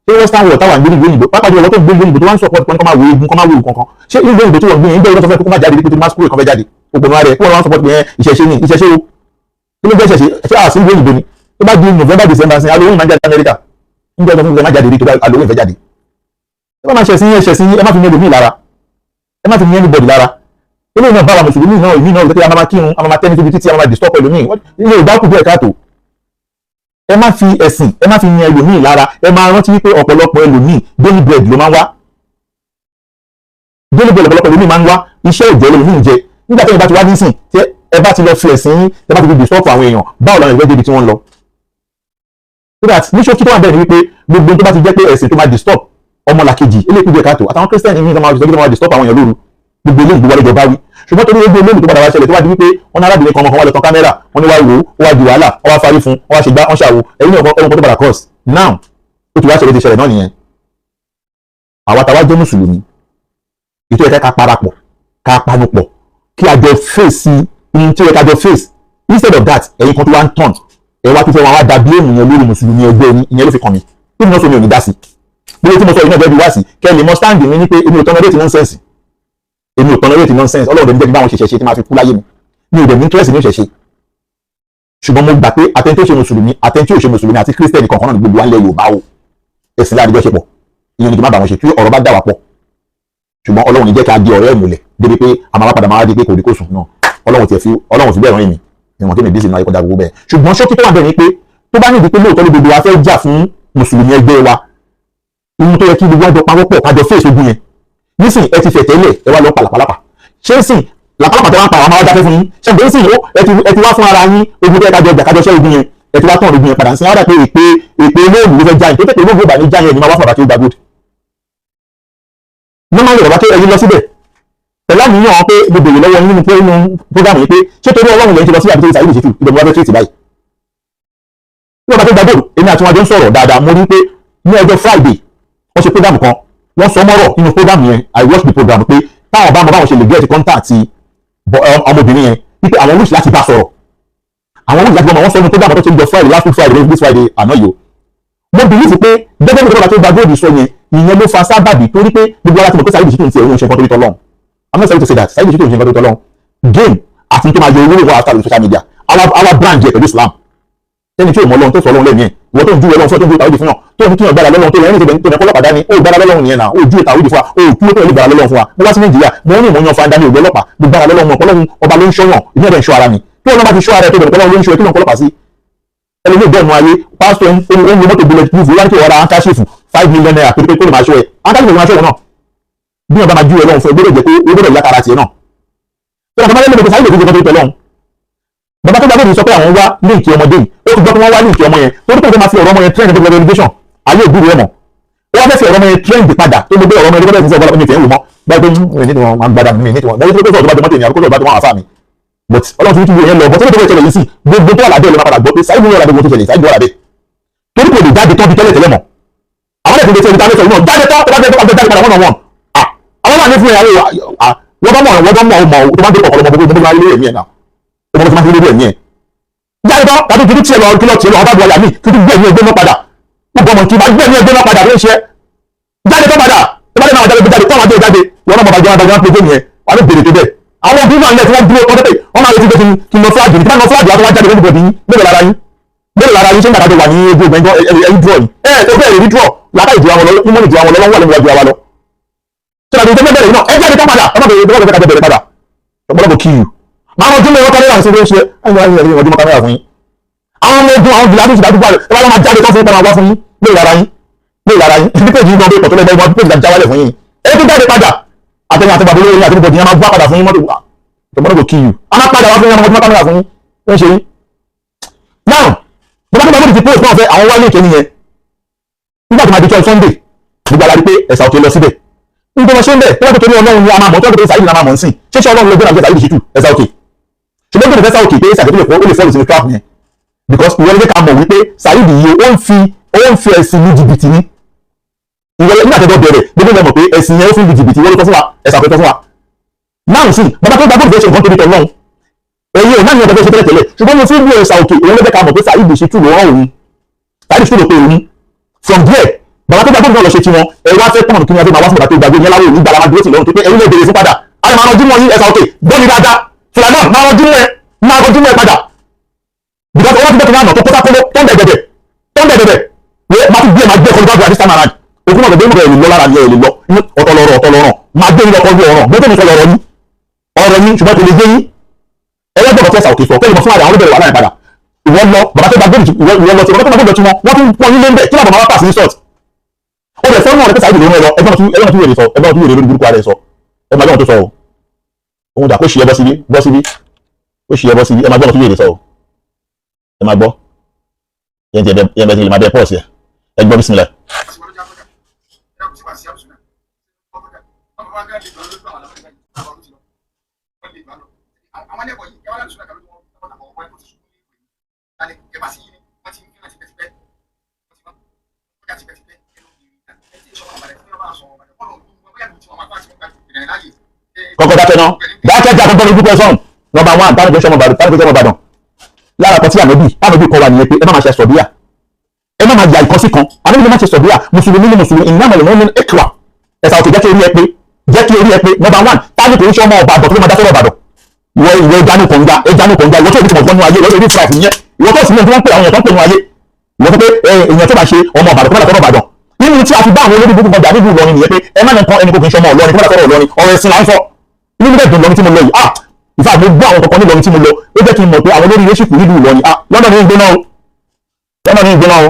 A: Ṣé western world táwọn gbé nílùú òyìnbó, pápá jùlọ tó ń gbé nílùú òyìnbó, tó wá ń support kan kó máa wo eégún, kó máa wo nǹkan kan, ṣé ìlú òyìnbó tí wọ́n gbé yẹn ń bẹ̀rẹ̀ lọ́sọ̀fẹ́ kó má jáde pé tó masquerade kan fẹ́ jáde, òpònú rẹ̀ kó wọ́n wá ń support pé ìṣẹ̀ṣe ni? Ìṣẹ̀ṣe o, kí ló jẹ́ ìṣẹ̀ṣe? Ṣé àṣì ìlú òyìnbó ni? Tó bá di November, December sí, Halloween máa ń jáde Amẹ́ríkà. Ń jẹ́ ọdún fún má jáde rí tó bá Halloween fẹ́ jáde. Ẹ má máa ṣẹ̀sìn yín, ṣẹ̀sìn yín. Ẹ má fi ní ẹlòmíì lára, ẹ má fi ní anybody lára. Ilé náà bá wa mùsùlùmí náà, ìmí náà lókè, a máa kírun, a máa tẹ́ni síbi títí, a máa disturb ẹlòmíì. Ilé ìdákù díẹ̀ káàtó. Ẹ má fi ẹ̀sìn, ẹ má fi yan ẹlòmíì lára. Ẹ máa rántí wípé ọ̀pọ̀lọpọ̀ ẹlòmíì, daily bread ló máa ń wá. Daily bread ọ̀pọ̀lọpọ̀ ẹlòmíì máa ń wá. Iṣẹ́ òjò ẹlòmíì ń jẹ. Nígbà tí ẹ bá ti wá nísìn, tí ẹ bá ti lọ fi ẹ̀sìn yín, ẹ bá ti fi disturb àwọn èèyàn, báwo làwọn ìwé débi tí wọ́n ń lọ? So that ní ṣókí tó wà bẹ́ẹ̀ ni wípé gbogbo tó bá ti jẹ́ pé ẹ̀sìn tó máa disturb ọmọlàkejì, eléyìí díẹ̀ káàtó. Àtàwọn Christian ní tó máa disturb àwọn èèyàn lóru, gbogbo eléyìí gbogbo àlejò bá wí. Ṣùgbọ́n torí gbogbo eléyìí tó padà wá ṣẹlẹ̀, tó wá di wípé wọn ní arábìnrin kan, ọmọ kan wá lọ tan kámẹ́rà, wọn ní wá wò ó, ó wá di wàhálà, wọn wá farí fún wọn, wá ṣe gbá, wọn ṣàwò. Ẹ̀yin náà ẹ̀wọ̀n kan tó padà cross now, ó ti wá ṣẹlẹ̀, ti ṣẹlẹ̀ náà nìyẹn. Àwa táwa jẹ́ mùsùlùmí, ètò ẹ̀ka ká parapọ̀, ká panupọ̀, kí a jọ face ohun tí ó yẹ ká jọ face. Instead of that, ẹ̀yin kan tó wá ń tàn, ẹ wá tó fẹ́ wọn wá da blame yẹn lórí mùsùlùmí ẹgbẹ́ yín. Ìyẹn ló fi kàn mí. Bí mo sọ, mi ò ní dá sí. Gbogbo tí mo sọ yìí náà jẹ́ bí wá sí kẹ́ ẹ lè mọ stand mi ní pé èmi ò tolerate nonsense, èmi ò tolerate nonsense. Ọlọ́run dẹ̀ ní jẹ́ kí báwọn ṣe ṣe tí máa fi kú láyé mi. Mi ò dẹ̀ ní interest ní ìṣẹ̀ṣe, ṣùgbọ́n mo gbà pé àtẹni tó ṣe mùsùlùmí, àtẹni tí ò ṣe mùsùlùmí àti kírísítẹ́nì kankan náà ní gbogbo wa ń lẹ Yorùbá o. Ẹ̀sìn láàrin jọ́ṣepọ̀, ìyẹn ni kí n má bá wọn ṣe tí ọ̀rọ̀ bá dà wá pọ̀. Ṣùgbọ́n Ọlọ́run ní jẹ́ ká di ọ̀rẹ́ ìmùlẹ̀ débi pé a máa wá padà máa wá di pé kò rí kò sùn náà. Ọlọ́run tiẹ̀ fi, Ọlọ́run fi bẹ́ẹ̀ rìn mí ìwọ̀n tí mi bí sí náà ayé kọjá gbogbo bẹ́ẹ̀. Ṣùgbọ́n ṣókí tó wà bẹ́ẹ̀ ni pé tó bá nídìí pé lóòótọ́ ló gbogbo wa fẹ́ jà fún mùsùlùmí ẹgbẹ́ wa, ohun tó yẹ kí gbogbo wa jọ pawọ́pọ̀ kájọ face ogun yẹn nísìn, ẹ ti fẹ̀ tẹ́lẹ̀, ẹ wá lọ pàlàpàlàpà. Ṣé sìn làpàlàpà tó wá ń pa àwọn máa wá dákẹ́ fún yín? Ṣe pé sìn ó ẹ ti wá fún ara yín ogun tó yẹ kájọ jà, kájọ ṣẹ́ ogun yẹn, ẹ ti wá tán ogun yẹn padà sí. Àwọn dà pé èpè olóògùn ló fẹ́ já yín tó tẹ̀pẹ̀ olóògùn ò bá ní já yẹn ni máa wá fún àbá tí ó gba gold. Normally, bàbá tó ẹyin lọ síbẹ̀ pẹ̀lú àníyàn pé mo bèrè lọ́wọ́ yín nínú pé nínú program yìí pé ṣé torí Ọlọ́run lẹ́yìn tí lọ sí àbí torí Saheed Shittu? Ibẹ̀ mo wá fẹ́ tírètì báyìí. Bí wọ́n bá tó gba gold, èmi àti wọn jọ ń sọ̀rọ̀ dáadáa. Mo rí pé ní ọjọ́ Friday, wọ́n ṣe program kan, wọ́n sọ mọ́rọ̀ nínú program yẹn. I watch the program pé táwọn bá mọ báwọn ṣe lè get contact ọmọbìnrin yẹn, wípé àwọn wish láti bá sọ̀rọ̀, àwọn wish láti bá wọn sọ nínú program tó ṣe ń jọ Friday, last week Friday, this Friday àná yìí o. Mo believe pé gẹ́gẹ́ bí ìjọba tó gba gold sọ yẹn, ìyẹn ló fa sábàbí, torí pé gbogbo ara ti mọ̀ pé Saheed Shittu ń tiẹ̀ òun ṣe nǹkan torí tọ́lọ́run. I'm not sorry to say that Saheed Shittu ń ṣe nǹkan torí tọ́lọ́run. Game àti tó máa yọ owó wà after social media, our brand yẹ pẹ̀lú Islam. Tẹ́ni tí ò mọ Ọlọ́run tó sọ Ọlọ́run lẹ́mìí ẹ̀, ìwọ tó ń júwe Ọlọ́run fún ọ, tó ń júwe tàwídì fún yàn, tó ń kíyàn gbára lọ́lọ́run, tó lẹ́yìn tó ní ọlọ́pàá dání, ó gbára lọ́lọ́run nìyẹn náà. Ó júwe tàwídì fún wa, ó kúrò tó lè gbára lọ́lọ́run fún wa. Mo wá sí Nàìjíríà, mo ní ìmọ̀ yan fanda ní ògbẹ́ ọlọ́pàá, mo gbára lọ́lọ́run, mọ̀ Ọlọ́run ọba ló ń ṣọ́yàn, ìní ẹ̀dẹ̀ ń ṣọ́ ara mi. Tí Ọlọ́run bá ti ṣọ́ ara ẹ̀ tó bẹ̀rẹ̀ pẹ̀lú Ọlọ́run ló ń ṣọ́ ẹ, kí ló ń kọlọ́pàá sí? Ẹlòmíì bẹ́ẹ̀ nu ayé, pásítọ̀ ń lo mọ́tò bullet proof wá ní kí wọ́n ra handkerchief ₦5 million pé kó lè máa ṣọ́ ẹ. Handkerchief lè máa ṣọ́ ẹ náà. Bí wọn bá máa júwe Ọlọ́run fún ẹ, gbọ́dọ̀ jẹ́ pé ó gbọ́dọ̀ yá tara tiẹ̀ náà. Tó bá máa lé lóko sáyé lè fi tó tọ́lọ́run. Bàbá tó gbàgbé sọ pé àwọn wá link ọmọdé yìí, ó ti gbọ́ pé wọ́n wá link ọmọ yẹn, torí pé ó máa fi ọ̀rọ̀ ọmọ yẹn trend gbogbo relegation ayé ògbúrú ẹ̀ mọ̀. Ó wá fẹ́ fi ọ̀rọ̀ ọmọ yẹn trend padà, tó gbogbo ọ̀rọ̀ ọmọ yẹn ló bẹ̀rẹ̀ sí sọ mi fẹ́ wò mọ́ báyìí pé mi ní tiwọn máa ń gbádà mi ní tiwọn báyìí tó sọ̀rọ̀ tó bá jọ mọ́tò ènìyàn kó sọ̀rọ̀ bá tó wọn àfà mi. But Ọlọ́run ti fi yẹn lọ. But tó tó ṣẹlẹ̀ yìí sí, gbogbo tó wà lábẹ́ ló máa padà gbọ́ pé Saheed wà lábẹ́. Gbogbo tó ṣẹlẹ̀, Saheed wà lábẹ́, torí kò lè jáde tán bí tẹ́lẹ̀ tẹ́lẹ̀ mọ́. Àwọn ẹ̀sìn tẹ́lẹ̀ tẹ́lẹ̀ tẹ́lẹ̀ náà jáde tán, tó bá jẹ́ tó bá jáde padà one on one, àwọn wà ní fún ìyàwó. Wọ́n bá mọ̀, wọ́n bá mọ̀ ọmọ tó bá dé kọ̀ọ̀kan lọ́mọ gbogbo tó bá lórí ẹ̀mí ẹ̀ náà, ọmọ tó máa fi lórí ẹ̀mí ẹ̀ jáde tán tàbí kìí tiẹ̀ lọ kí lọ tiẹ̀ lọ ọba buhari àmì kí tó gbé ẹ̀mí ẹgbẹ́ náà padà. Gbogbo ọmọ kí bá gbé ẹ̀mí ẹgbẹ́ náà padà ló ń ṣe jáde tán padà. Tó bá dé náà jáde jáde tó máa dé jáde, wọn náà mọ̀ bàjẹ́ wọn bàjẹ́ wọn pé géèmù yẹn wà ló bèrè tó bẹ́ẹ̀. Àwọn òbí náà lẹ̀ tí wọ́n dúró tọ́ pé wọ́n máa retí pé kí n lọ fúláàgì ní tí wọ́n lọ fúláàgì wá tó wá jáde lórí bọ̀dì yín. Mélòó lára yín? Mélòó lára yín? Ṣé ń gbàdájọ wà ní ojú ọgbẹ́ ẹ̀yìn dúró yìí ẹ̀ tó bẹ́ẹ̀ rí dúró lápá ìjọba wọn lọ ìmọ̀ ìjọba wọn lọ wà lẹ́nu ìjọba lọ. Ṣé àti ìjọba bẹ̀rẹ̀ náà ẹ jáde tán padà, ọmọ bẹ̀rẹ̀ bẹ̀rẹ̀ bẹ̀rẹ̀ bẹ̀rẹ̀ padà ọ̀pọ̀lọpọ̀ kí you máa mọ ojúmọ̀ kámẹ́rà sí ló ń ṣe ẹ̀yìn ẹ̀yìn ẹ̀yìn ojúmọ̀ kámẹ́rà fún yín. Àwọn ọmọ ogun, àwọn bìlá tó ti dájú bá rẹ̀, ẹ bá wọn máa jáde tó fún padà wá fún yín lórí ara yín, lórí ara yín. Ní péjì gan bẹ́ẹ̀ pọ̀ tó lẹ́gbẹ̀ẹ́ wọn, péjì já wálẹ̀ fún yín. Ẹ tún jáde padà, àtẹ̀yìn àti bàbá olóyè àti bọ̀dì yẹn máa gbá padà fún yín. Mọ́tò tomorrow go kill you. A máa padà wá fún yín, ọmọ tó máa padà fún yín. Ó ń ṣe yín. Now, bàbá tó bá ti post náà fẹ́ àwọn wálé ìkéni yẹn nígbà tó máa di twelve Sunday, gbogbo ara rí pé ẹ̀sà òkè lọ síbẹ̀. Nígbà wọn ṣe ń bẹ̀ tó wọ́n tó torí Ọlọ́run ni a máa mọ̀, tó wọ́n tó torí Saheed ni a máa mọ̀ ń sìn. Ṣé Ọlọ́run ló gbé náà Saheed Shittu, ẹ̀sà òkè? Ṣùgbọ́n tó lè fẹ́ sá òkè pé ẹ̀sà òkè tó lè fọ́, ó lè fall sínú trap yẹn, because ìwọ ló jẹ́ ká mọ̀ wípé Saheed yìí ó ń fi ẹ̀sìn ní jìbìtì ní. Ìwọ nígbà tó bẹ̀rẹ̀, gbogbo ìgbà mọ̀ pé ẹ̀sìn yẹn ó fi ń lu jìbìtì. Ìwọ ló sọ fún wa, ẹ̀sà òkè sọ fún wa. Náà sì bàbá tó gbàgbọ́ ìfẹ́ ṣe nǹkan torí tọ̀lọ́run, èyí ò náà ní ọ̀dọ́ fẹ́ ṣe tẹ́lẹ̀ tẹ́lẹ̀. Ṣùgbọ́n mo fi ń lu ẹ̀sà òkè, òun ló jẹ́ ká mọ̀ pé Saheed Shittu ló rán òun, Saheed Shittu ló pé òun. From there, bàbá tó gbàgbọ́ náà lọ ṣe tiwọn. Ẹ wá fẹ́ pọ̀nù kí ni wọ́n fi máa wá fún bàbá tó gbàgbé yẹn láwọ̀ òní gbàlá máa dúró sí lọ́rùn tó pé ẹ̀yin lè béèrè fún padà. A lè máa ranjú mọ́ yín. Ẹ̀sà òkè gbọ́ni dáadáa, Sulaiman máa ranjú mọ́ ẹ, máa ranjú mọ́ ẹ padà, because ọwọ́ ti bẹ́ẹ̀ tó náà tó kótá kóló tó ń bẹ̀gẹ̀dẹ̀, tó ń bẹ̀gẹ̀dẹ̀ wẹ́ máa tún gbé, máa gbé kọlu bá this time around. Òkú náà gbẹ̀gbẹ̀ ẹ̀ lè lọ lára ni, ẹ̀ lè lọ ọ̀tọ̀ lọ́rọ̀, ọ̀tọ̀ lọ́rọ̀ máa gbé yín lọ kọlu ọ̀rọ̀ gbé tó ní sọ lọ́rọ̀ yín, ọ̀rọ̀ yín, ṣùgbọ́n kò lè gbé yín. Ẹlẹ́gbẹ̀rún tí ẹ̀sà òkè sọ pẹ̀lú fún àwọn olóbẹ̀rẹ̀ wà láyìn padà. Ìwọ lọ bàbá tó gbàgbé, ìwọ lọ tí bàbá tó gbàgbé tí wọn wọ́n tún pọ́n yín lé ń bẹ̀ kí làbọ̀ máa wá pass insult. Ó bẹ̀ fọ́nà rẹ̀ pé Saheed ló ń lọ. Ẹgbẹ́ tún wèrè sọ, ẹgbẹ́ tún wèrè lórí burúkú ara ẹ̀ sọ. Ẹ máa gbọ́n tó sọ o. Òun dà kó ṣì ẹ bọ́ síbí, bọ́ síbí, ó ṣì ẹ bọ́ síbí. Ẹ máa gbọ́n tó wèrè sọ o. Ẹ máa gbọ́ yẹn tí ẹ bẹ ti lè máa bẹ pọ̀ sí ẹ. Ẹ gbọ́, bísímilẹ̀. Kọ́kọ́ dákẹ́ náà, dákẹ́ dákẹ́, gbọ́dọ̀ dúpẹ́ sọ̀rùn. Number one, tánú kò ṣọmọ Ìbàdàn, tánú kò ṣọmọ Ìbàdàn. Lára kan tí ànábì kọ́ wa nìyẹn pé ẹ má máa ṣe sọ̀bíà, ẹ má máa yà ìkọ́sí kan. Ànábì ló má ṣe sọ̀bíà. Mùsùlùmí ni mùsùlùmí, innamal mu'minuna ikhwa. Ẹ̀sà òkè, jẹ́ kí orí ẹ pé, jẹ́ kí orí ẹ pé. Number one, tánú kò ń ṣọmọ Ìbàdàn tó ló máa dá sọ́rọ̀ Ìbàdàn. Ìwọ ìjánu kọ̀ǹga, ìjánu kọ̀ǹga. Ìwọ tó ní tìmọ̀ fọ́nú ayé, ìwọ tó ní fúra fún yẹn, ìwọ tó sì ní tí wọ́n pè àwọn èèyàn tó ń pè ní ayé. Ìwọ tó pé èèyàn tó bá ṣe ọmọ Ìbàdàn tó bá dàtọ́rọ̀ Ìbàdàn, nínú tí a fi bá àwọn olórí burúkú kan jà nílùú Ìlọrin nìyẹn pé ẹ má nìkan ẹni kò kì í ṣọmọ Ìlọrin tó bá dàtọ́rọ̀ Ìlọrin. Ọ̀rọ̀ ẹ̀sìn là ń sọ. Inú mi dẹ̀ dùn lọ́ni tí mo lọ yìí. Ah, ìfà mo gbọ́ àwọn kankan nílọrin tí mo lọ, ó jẹ́ kí n mọ̀ pé àwọn olórí yéṣùkù nílùú Ìlọrin, ah, London ní ìgbóná o, London ní ìgbóná o.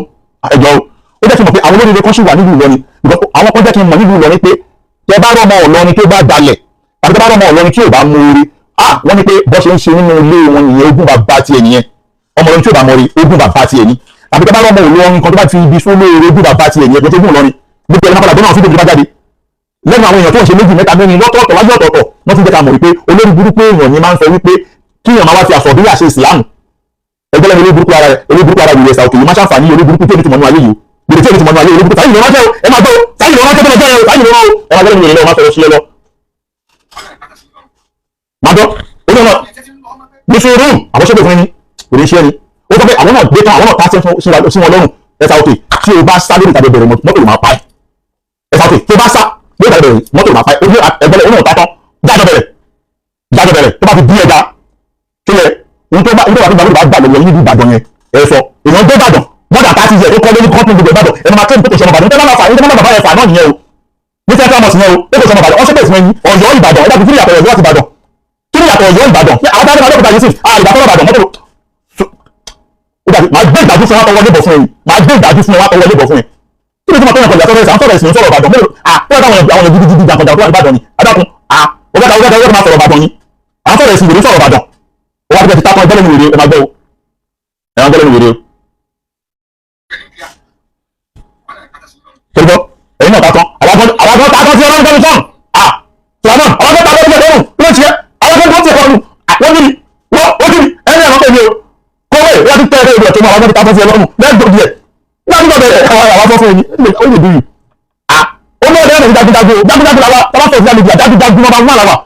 A: Ẹjọ́ o, ó jẹ́ kí n mọ̀ pé àwọn olórí kan ṣì wà nílùú Ìlọrin, because àwọn kan jẹ́ kí n mọ̀ nílùú Ìlọrin pé tẹ bá rọmọ Ìlọrin tó bá dalẹ̀ tàbí tẹ bá rọmọ Ìlọrin tí ò bá mú orí, ah, wọ́n ní pé bọ́ ṣe ń ṣe nínú ilé wọn nìyẹn, ogún bàbá tiẹ̀ nìyẹn. Ọmọ Ìlọrin tí ò bá mọ rí, ogún bàbá tiẹ̀ ní. Tàbí tẹ bá rọmọ Ìlọrin kan tó bá fi ibi sún lóore, ogún bàbá tiẹ̀ nìyẹn. Kò tó gún Ìlọrin gbogbo ẹni máa padà bọ́ náà fídíò tó bá jáde lẹ́nu àwọn èèyàn tó ń ṣe méjì, mẹ́ta, mẹ́rin lọ́tọ̀ọ̀tọ̀ wájú ọ̀tọ̀ọ̀tọ̀. Wọ́n tún jẹ́ ká mọ̀ wípé olórí burúkú èèyàn ni máa ń sọ wípé kí èèyàn máa wá fi àsọ̀bí àṣẹ ìsìlámù. Ẹgbẹ́ lẹ́nu olórí burúkú ara rẹ̀, olórí burúkú ara rẹ̀. Ìrẹsà òkè yìí máa ṣàǹfààní olórí burúkú tó ní tìmọ̀ nínú ayé yìí, gbèrè tí ò ní tìmọ̀ nínú ayé, olórí burúkú. Sáyìn lọ́wọ́ o, ẹ máa gbọ́, sáyìn lọ́wọ́ tó lọ́jọ́ yẹn o, sáyìn lọ́wọ́ o. Ẹ máa gbọ́ lẹ́nu ìrẹ̀lẹ̀, ọ máa sọ̀rọ̀ sí ẹ lọ. Máa gbọ́ olórí náà ní sùúrù, àwọn ṣẹ́gbẹ̀ fún ẹni kò ní ṣe ẹni. Ó sọ pé àwọn náà gbé tán, àwọn náà tá sí wọn lọ́rùn. Ẹ̀sà òkè, tí o bá sá lórí ìtàgé bẹ̀rẹ̀, mọ́tò ló máa pa ẹ́. Ẹ̀sà òkè, tí o bá sá lórí ìtàgé bẹ̀rẹ̀, mọ́tò ló máa pa ẹ́. Ojú ẹgbẹ́lẹ́ onáà tátán, jájọ bẹ̀rẹ̀, jájọ bẹ̀rẹ̀. Tó bá fi bí ẹja kílẹ̀ ohun tó bá ohun tó bá fi gbàgbọ́ bá gbà lọ́wọ́ níbi Ìbàdàn yẹn. Ẹ sọ èèyàn gbé Ìbàdàn mọ́dà 30 years tó kọ́ lórí kọ́pìn gbogbo Ìbàdàn, ẹ máa kéwòn tó kò ṣọmọ Ìbàdàn tẹ́lá máa fà ní tẹ́lá bàbá yẹn fà náà nìyẹn o, ní central mosque yẹn o, ó kò ṣọmọ Ìbàdàn. Ọ̀ṣẹ́ bẹ̀rẹ̀ sí ní Ọ̀yọ́ Ìbàdàn. Ẹ̀dá kí ni ìyàtọ̀ Ọ̀yọ́ àti Ìbàdàn? Kí ni ìyàtọ̀ Ọ̀yọ́ Ìbàdàn? Àwọn táwọn ọlọ́pàá yìí sì àlùbá tọ́lọ̀ Ìbàdàn mọ́tò ó dàbí máa gbé ìdájú fún wa tọwọ́ lébọ̀ fún ẹ, máa gbé ìdájú fún wa tọwọ́ lébọ̀ fún ẹ. Kí ni tí mo tọ́yàn kọjá sọ́rọ̀ ẹ̀sìn? Àwọn sọ̀rọ̀ ẹ̀sìn sọ̀rọ̀ Ìbàdàn mélòó? À wọ́n táwọn àwọn gidi gidi jàǹkọ̀jà tó wà ní Ìbàdàn ni adákun. À ọgọ́ta ọgọ́ta ọgọ́ta máa sọ̀rọ̀ Ìbàdàn ni. Àwọn sọ̀rọ̀ ẹ̀sìn wèrè sọ̀rọ̀ Ìbàdàn. Ó wá ti takọ ẹgbẹ́ lẹ́nu wèrè. Ẹ máa gbọ́ o, ẹ máa gbọ́ lẹ́nu wèrè o. Torí ẹ̀yin náà takọ, àwọn takọ sí ọlọ́run tẹ́lu sọ́run. À Sùlámọ́n, àwọn takọ sí ọlọ́run ló ti yẹ, àwọn tó ti ọlọ́run wọ́n ní wọ́n ó ti ẹni àwọn pẹ̀lú kọ́wé wọ́n ti tẹ́ ẹ̀rọ ìgbà tó máa wọ́n ti takọ sí ọlọ́run lẹ́gbọ̀ọ́ díẹ̀ nígbà tó bẹ̀rẹ̀ àwọn afọ́ fún ẹni ó lè dùn yìí. À ó ní ọ̀dẹ́ ẹ̀rọ jagunjagun jagunjagun làwà tọ́lá sọ̀rọ̀ sílẹ̀ media jagunjagun number one làwà,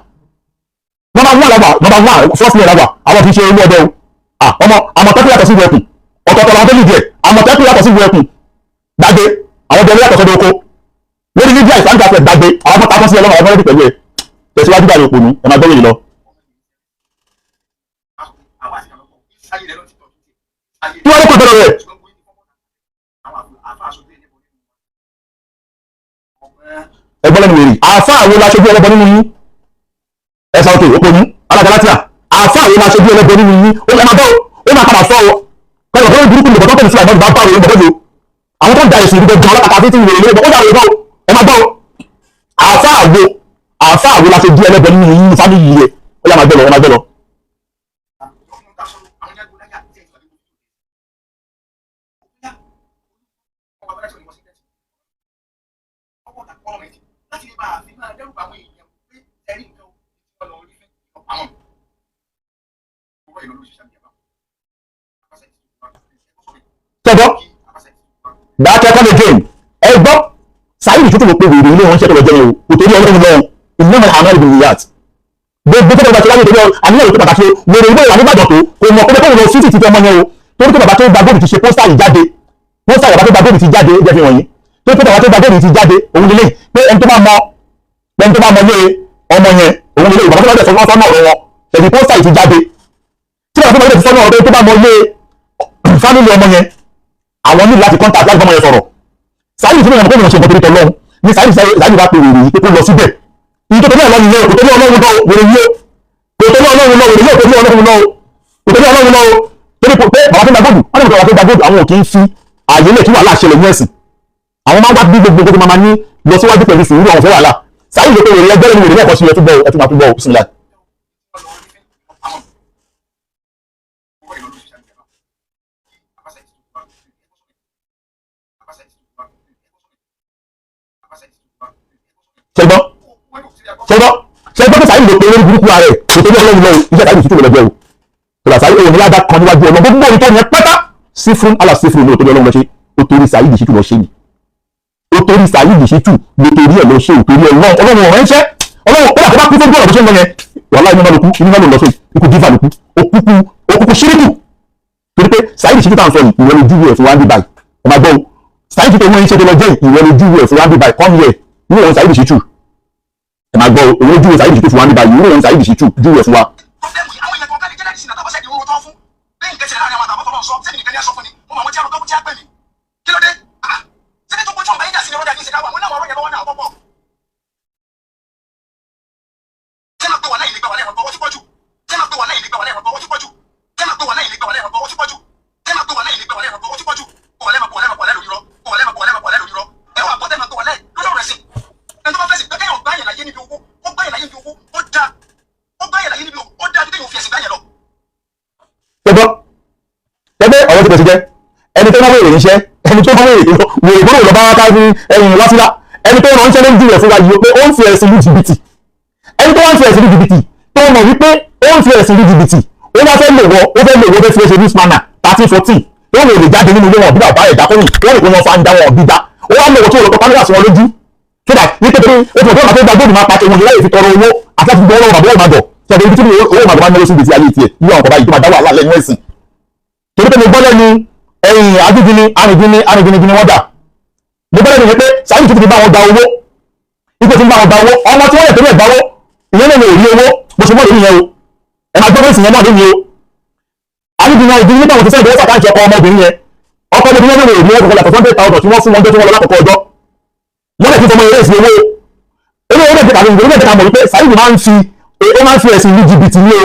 A: number one làwà, number one first year làwà. Àwọn kì í ṣe olú ọdẹ o. À ọmọ Àmọ̀tẹ́kùn yàtọ̀ sí ìwé ẹkùn, ọ̀tọ̀ọ̀tọ̀ làwọn tó ní díẹ̀. Àmọ̀tẹ́kùn yàtọ̀ sí ìwé ẹkùn gbàgbé, àwọn ọdẹ yàtọ̀ sọ́dọ̀ oko lórí media ìsàǹgà fẹ̀ gbàgbé. Àwọn ọmọ takọ́ sí ọlọ́run, àwọn ọmọdé pẹ̀lú ẹ tẹ̀síwájú báyìí òpònú. Ẹ máa gbọ́ yìí lọ. Kí wọ́n ló kó tọ́lọ̀ rẹ̀? Ẹgbọ́n lẹ́nu wèrè. Àáfà àwọn aṣojú ẹlẹ́bọ nínú yín? Ẹ̀sà òkè òpònú alágalatia, àáfà àwọn aṣojú ẹlẹ́bọ nínú yín? Ó máa bọ́, ó máa padà sọ ọ kọlọ̀ kọlọ̀. ní Sulaiman bá bá wèrè bọ́bọ́ yìí o. Àwọn tó ń da ẹ̀sìn ìdúgbò gan alápàtà títí wèrè lórí ó dà wèrè gan ẹ máa gbọ́ o. Àáfàá àwo la ṣe di ẹlẹ́bọ nínú yín family yẹ ó yá máa gbọ́ lọ, ẹ máa gbọ́ lọ. Tẹ́gbọ́ dákẹ́ come again. Ẹ gbọ́, Saheed Shittu ló pe wèrè ilé wọn ṣẹ́ tó lọ jẹun o. Kò torí Ọlọ́run lọ́wọ́, innamal a'malu binniyat. Gbogbo tó bá ti láyé torí àníyàn tó pàtàkì o. Wèrè ilé ìwà nígbàdàn tó kò mọ̀ pé kóun lọ sí títí ọmọ yẹn o, torí pé bàbá tó gba góòlù ti ṣe poster yìí jáde. Poster bàbá tó gba góòlù ti jáde, jẹ́ fi wọ̀nyí tó pé bàbá tó gba góòlù ti jáde òun lélẹ̀ pé ẹni tó bá mọ ilé ọmọ yẹn òun lélẹ̀. Bàbá tó bá dẹ̀ sọ́nà ọ̀rọ̀ wọn ẹ̀dì poster yìí ti jáde tí bàbá tó bá dẹ̀ sọ́nà ọ̀rọ̀ tó bá mọ ilé family ọmọ yẹn, àwọn ní láti contact láti bọ́mọ yẹn sọ̀rọ̀. Saheed tí wọ́n kó lọ ṣe nǹkan torí tọ́lọ́run ní Saheed. Saheed bá pe wèrè yìí pé kó lọ síbẹ̀. Ìyí tó torí Ọlọ́run lọ, kò torí Ọlọ́run lọ. Wèrè yìí ó kò torí Ọlọ́run lọ, wèrè yìí ó torí Ọlọ́run lọ, kò torí Ọlọ́run lọ. Torí pé bàbá tó gba góòlù wọ́n ní bàbá tó gba góòlù, àwọn ò kì í fi ààyè lẹ̀ kí wàhálà ṣẹlẹ̀ ní ẹ̀sìn. Àwọn máa ń wá bí gbogbo tó máa ní lọ síwájú pẹ̀lú sùúrù. Àwọn fẹ́ wàhálà. Saheed ló pé wèrè ẹgbẹ́ ní wèrè lẹ́ẹ̀kan sí. Ẹtúbọ̀ ẹtúbọ̀ àtúbọ̀ bismillah. Ṣẹgbọ́n, ṣẹgbọ́n, ṣẹgbọ́n pé Saheed ló pe olórí burúkú ara ẹ̀, kò torí Ọlọ́run lọ́wọ́. Iṣẹ́ Saheed Shittu lọ́jọ́ o. Tọ́lá Saheed òun ní ládàá kan níwájú Ọlọ́run. Gbogbo orin tó yẹn pátá sí fún Allah sí fún ní òtorí Ọlọ́run lọ ṣe. Ó torí Saheed Shittu lọ ṣe ni. Ó torí Saheed Shittu ló torí ẹ̀ lọ ṣe. Ò torí Ọlọ́run. Ọlọ́run ọ̀rẹ́ ń ṣẹ́ Ọlọ́run ó dà kó bá kú tó gbọ́dọ̀ bó ṣe ń lọ yẹn. Wàhálà inú náà ló kú, inú náà ló lọ sí ikú dífà ló kú, òkúkú òkúkú ṣíríkù. Torí pé Saheed Shittu tá à ń sọ yìí, ìwọ ló júwe ẹ̀ fún wa ń bí báyìí. Ẹ máa gbọ́ o. Saheed Shittu wọ́n ń ṣe tó lọ jẹ́, ìwọ ló júwe ẹ̀ fún wa ń bí báyìí. Come here, ìwọ òun Saheed Shittu. Ẹ máa gbọ́ o, òun ló júwe Saheed Shittu fún wa ń bí báyìí. Ìwọ òun Saheed Shittu júwe ẹ̀ fún wa.
B: Problem yìí, àwọn èèyàn kọ̀ọ̀kan lè jẹ́ lẹ́yìn sinmi àtàwọn sẹ́ẹ̀dì owó tó fún bí nǹkan ṣẹlẹ̀ láàrin àwọn àtàwọn fọlọ́ sọ sẹ́ni nìkan ní aṣọ fún ni mo mọ̀ àwọn tí a rò tó tí a pè mí. Kí ló dé? Ah, sẹ́ni tó gbójú ọ̀bá yín dà sí ni ọ̀rọ̀ dà ní ìṣẹ̀dá wa mo náà ọ̀rọ̀ yẹn lọ́wọ́ náà pọ̀pọ̀. Ṣé máa pé wà láì lè gbà wà lẹ́wọ̀n gbọ́ ó ti pọ̀ jù? Ṣé máa pé wà láì lè gbà wà lẹ́wọ̀n gbọ́ ó ti pọ̀ jù? Ṣé máa pé wà láì lè gbà wà lẹ́wọ̀n gbọ́ ó ti pọ̀ jù? Ṣé máa pé wà láì lè gbà wà lẹ́wọ̀n gbọ́ ó ti pọ̀ jù? Kò wà lẹ́wọ̀n, kò wà lẹ́wọ̀n, kò wà lẹ́wọ̀n lórí rọ, kò wà lẹ́wọ̀n, kò wà lẹ́wọ̀n, kò wà lẹ́wọ̀n lórí rọ. Ẹ wà bọ́tẹ́ máa pé wà láì lórí ọ̀rọ̀ ẹ̀sìn. Ẹni tó bá fẹ́ sí pé kéèyàn gbá yẹn láyé níbi owó, ó gbá yẹn láyé níbi owó, ó dáa. Ó gbá yẹn láyé níbi owó, ó dáa ju kéèyàn fi ẹ̀sìn gbá yẹn lọ.
A: Tẹ́gbọ́ tẹ́gbẹ́ ọ̀rọ̀ tí kò sí jẹ́ ẹni tó náwó èrè níṣẹ́, ẹni tó náwó èrè wèrè gbọ́dọ̀ lọ bá wá káfí ẹ̀yìn wá sílá. Ẹni tó ránṣẹ́ ló ń júwèé fún wa yìí pé ó ń fi ẹ̀sìn lu jìbìtì. Ẹni tó wá ń fi ẹ̀sìn lu jìbìtì, tó mọ̀ wípé ó ń fi ẹ̀sìn lu jìbìtì, ó wá fẹ́ lò wọ́, ó fẹ́ lò wọ́, fẹ́ fi ṣe news manner 13 14 ó lè lè jáde nínú ilé wọn bí bàbá ẹ̀dá kọ́yìn ó lè kó wọn fa ń dá wọn bí dá. Ó wá lò wọ́n tí ó lọ kọ́ kámẹ́rà sí wọn lójú so that ní pé ó ti mọ̀ pé màá tó gba góòlù máa pa tòun láyè fi tọrọ owó àti láti fi gbọ́ ọlọ́run bàbá ìmàdọ̀ tí a bẹ ibi tí owó ìmàdọ̀ máa ń náwó sí ìgbésí ayé tiẹ̀ irú àwọn kọ̀ọ̀bá yìí tó máa dá wàhálà lẹ́nu ẹ̀sìn. Torí pé mo gbọ́ lẹ́nu ẹ̀yìn adúgbìnì arìngbìnì arìngbìnì wọ́n dà, mo gbọ́ lẹ́nu yẹn pé Saheed Shittu ti bá wọn gba owó, ipò tí ń bá wọn gba owó ọmọ tí wọ́n yẹ torí ẹ̀ gba owó ìyẹn náà lè rí owó bó ṣe mọ́ lórí yẹn o. Ẹ máa gbọ́ bẹ́ẹ̀ sì yẹn náà lónìí o. Arìngbìnì arìngbìnì nígbà wọn ti sẹ́yìn owó sàkáǹtì ọkọ ọmọbìnrin yẹn, ọkọ ọmọbìnrin yẹn náà lè rí owó kọkọ yàtọ̀ 100,000 tí wọ́n fún wọn jọ tí wọ́n lọ lákòókò ọjọ́. Wọ́n lè fi fọmọ eré ìsìn owó owó owó lè tàbí ìwé lè mọ̀ wípé Saheed máa ń fi ó máa ń fi ẹ̀sìn ní jìbìtì ní o.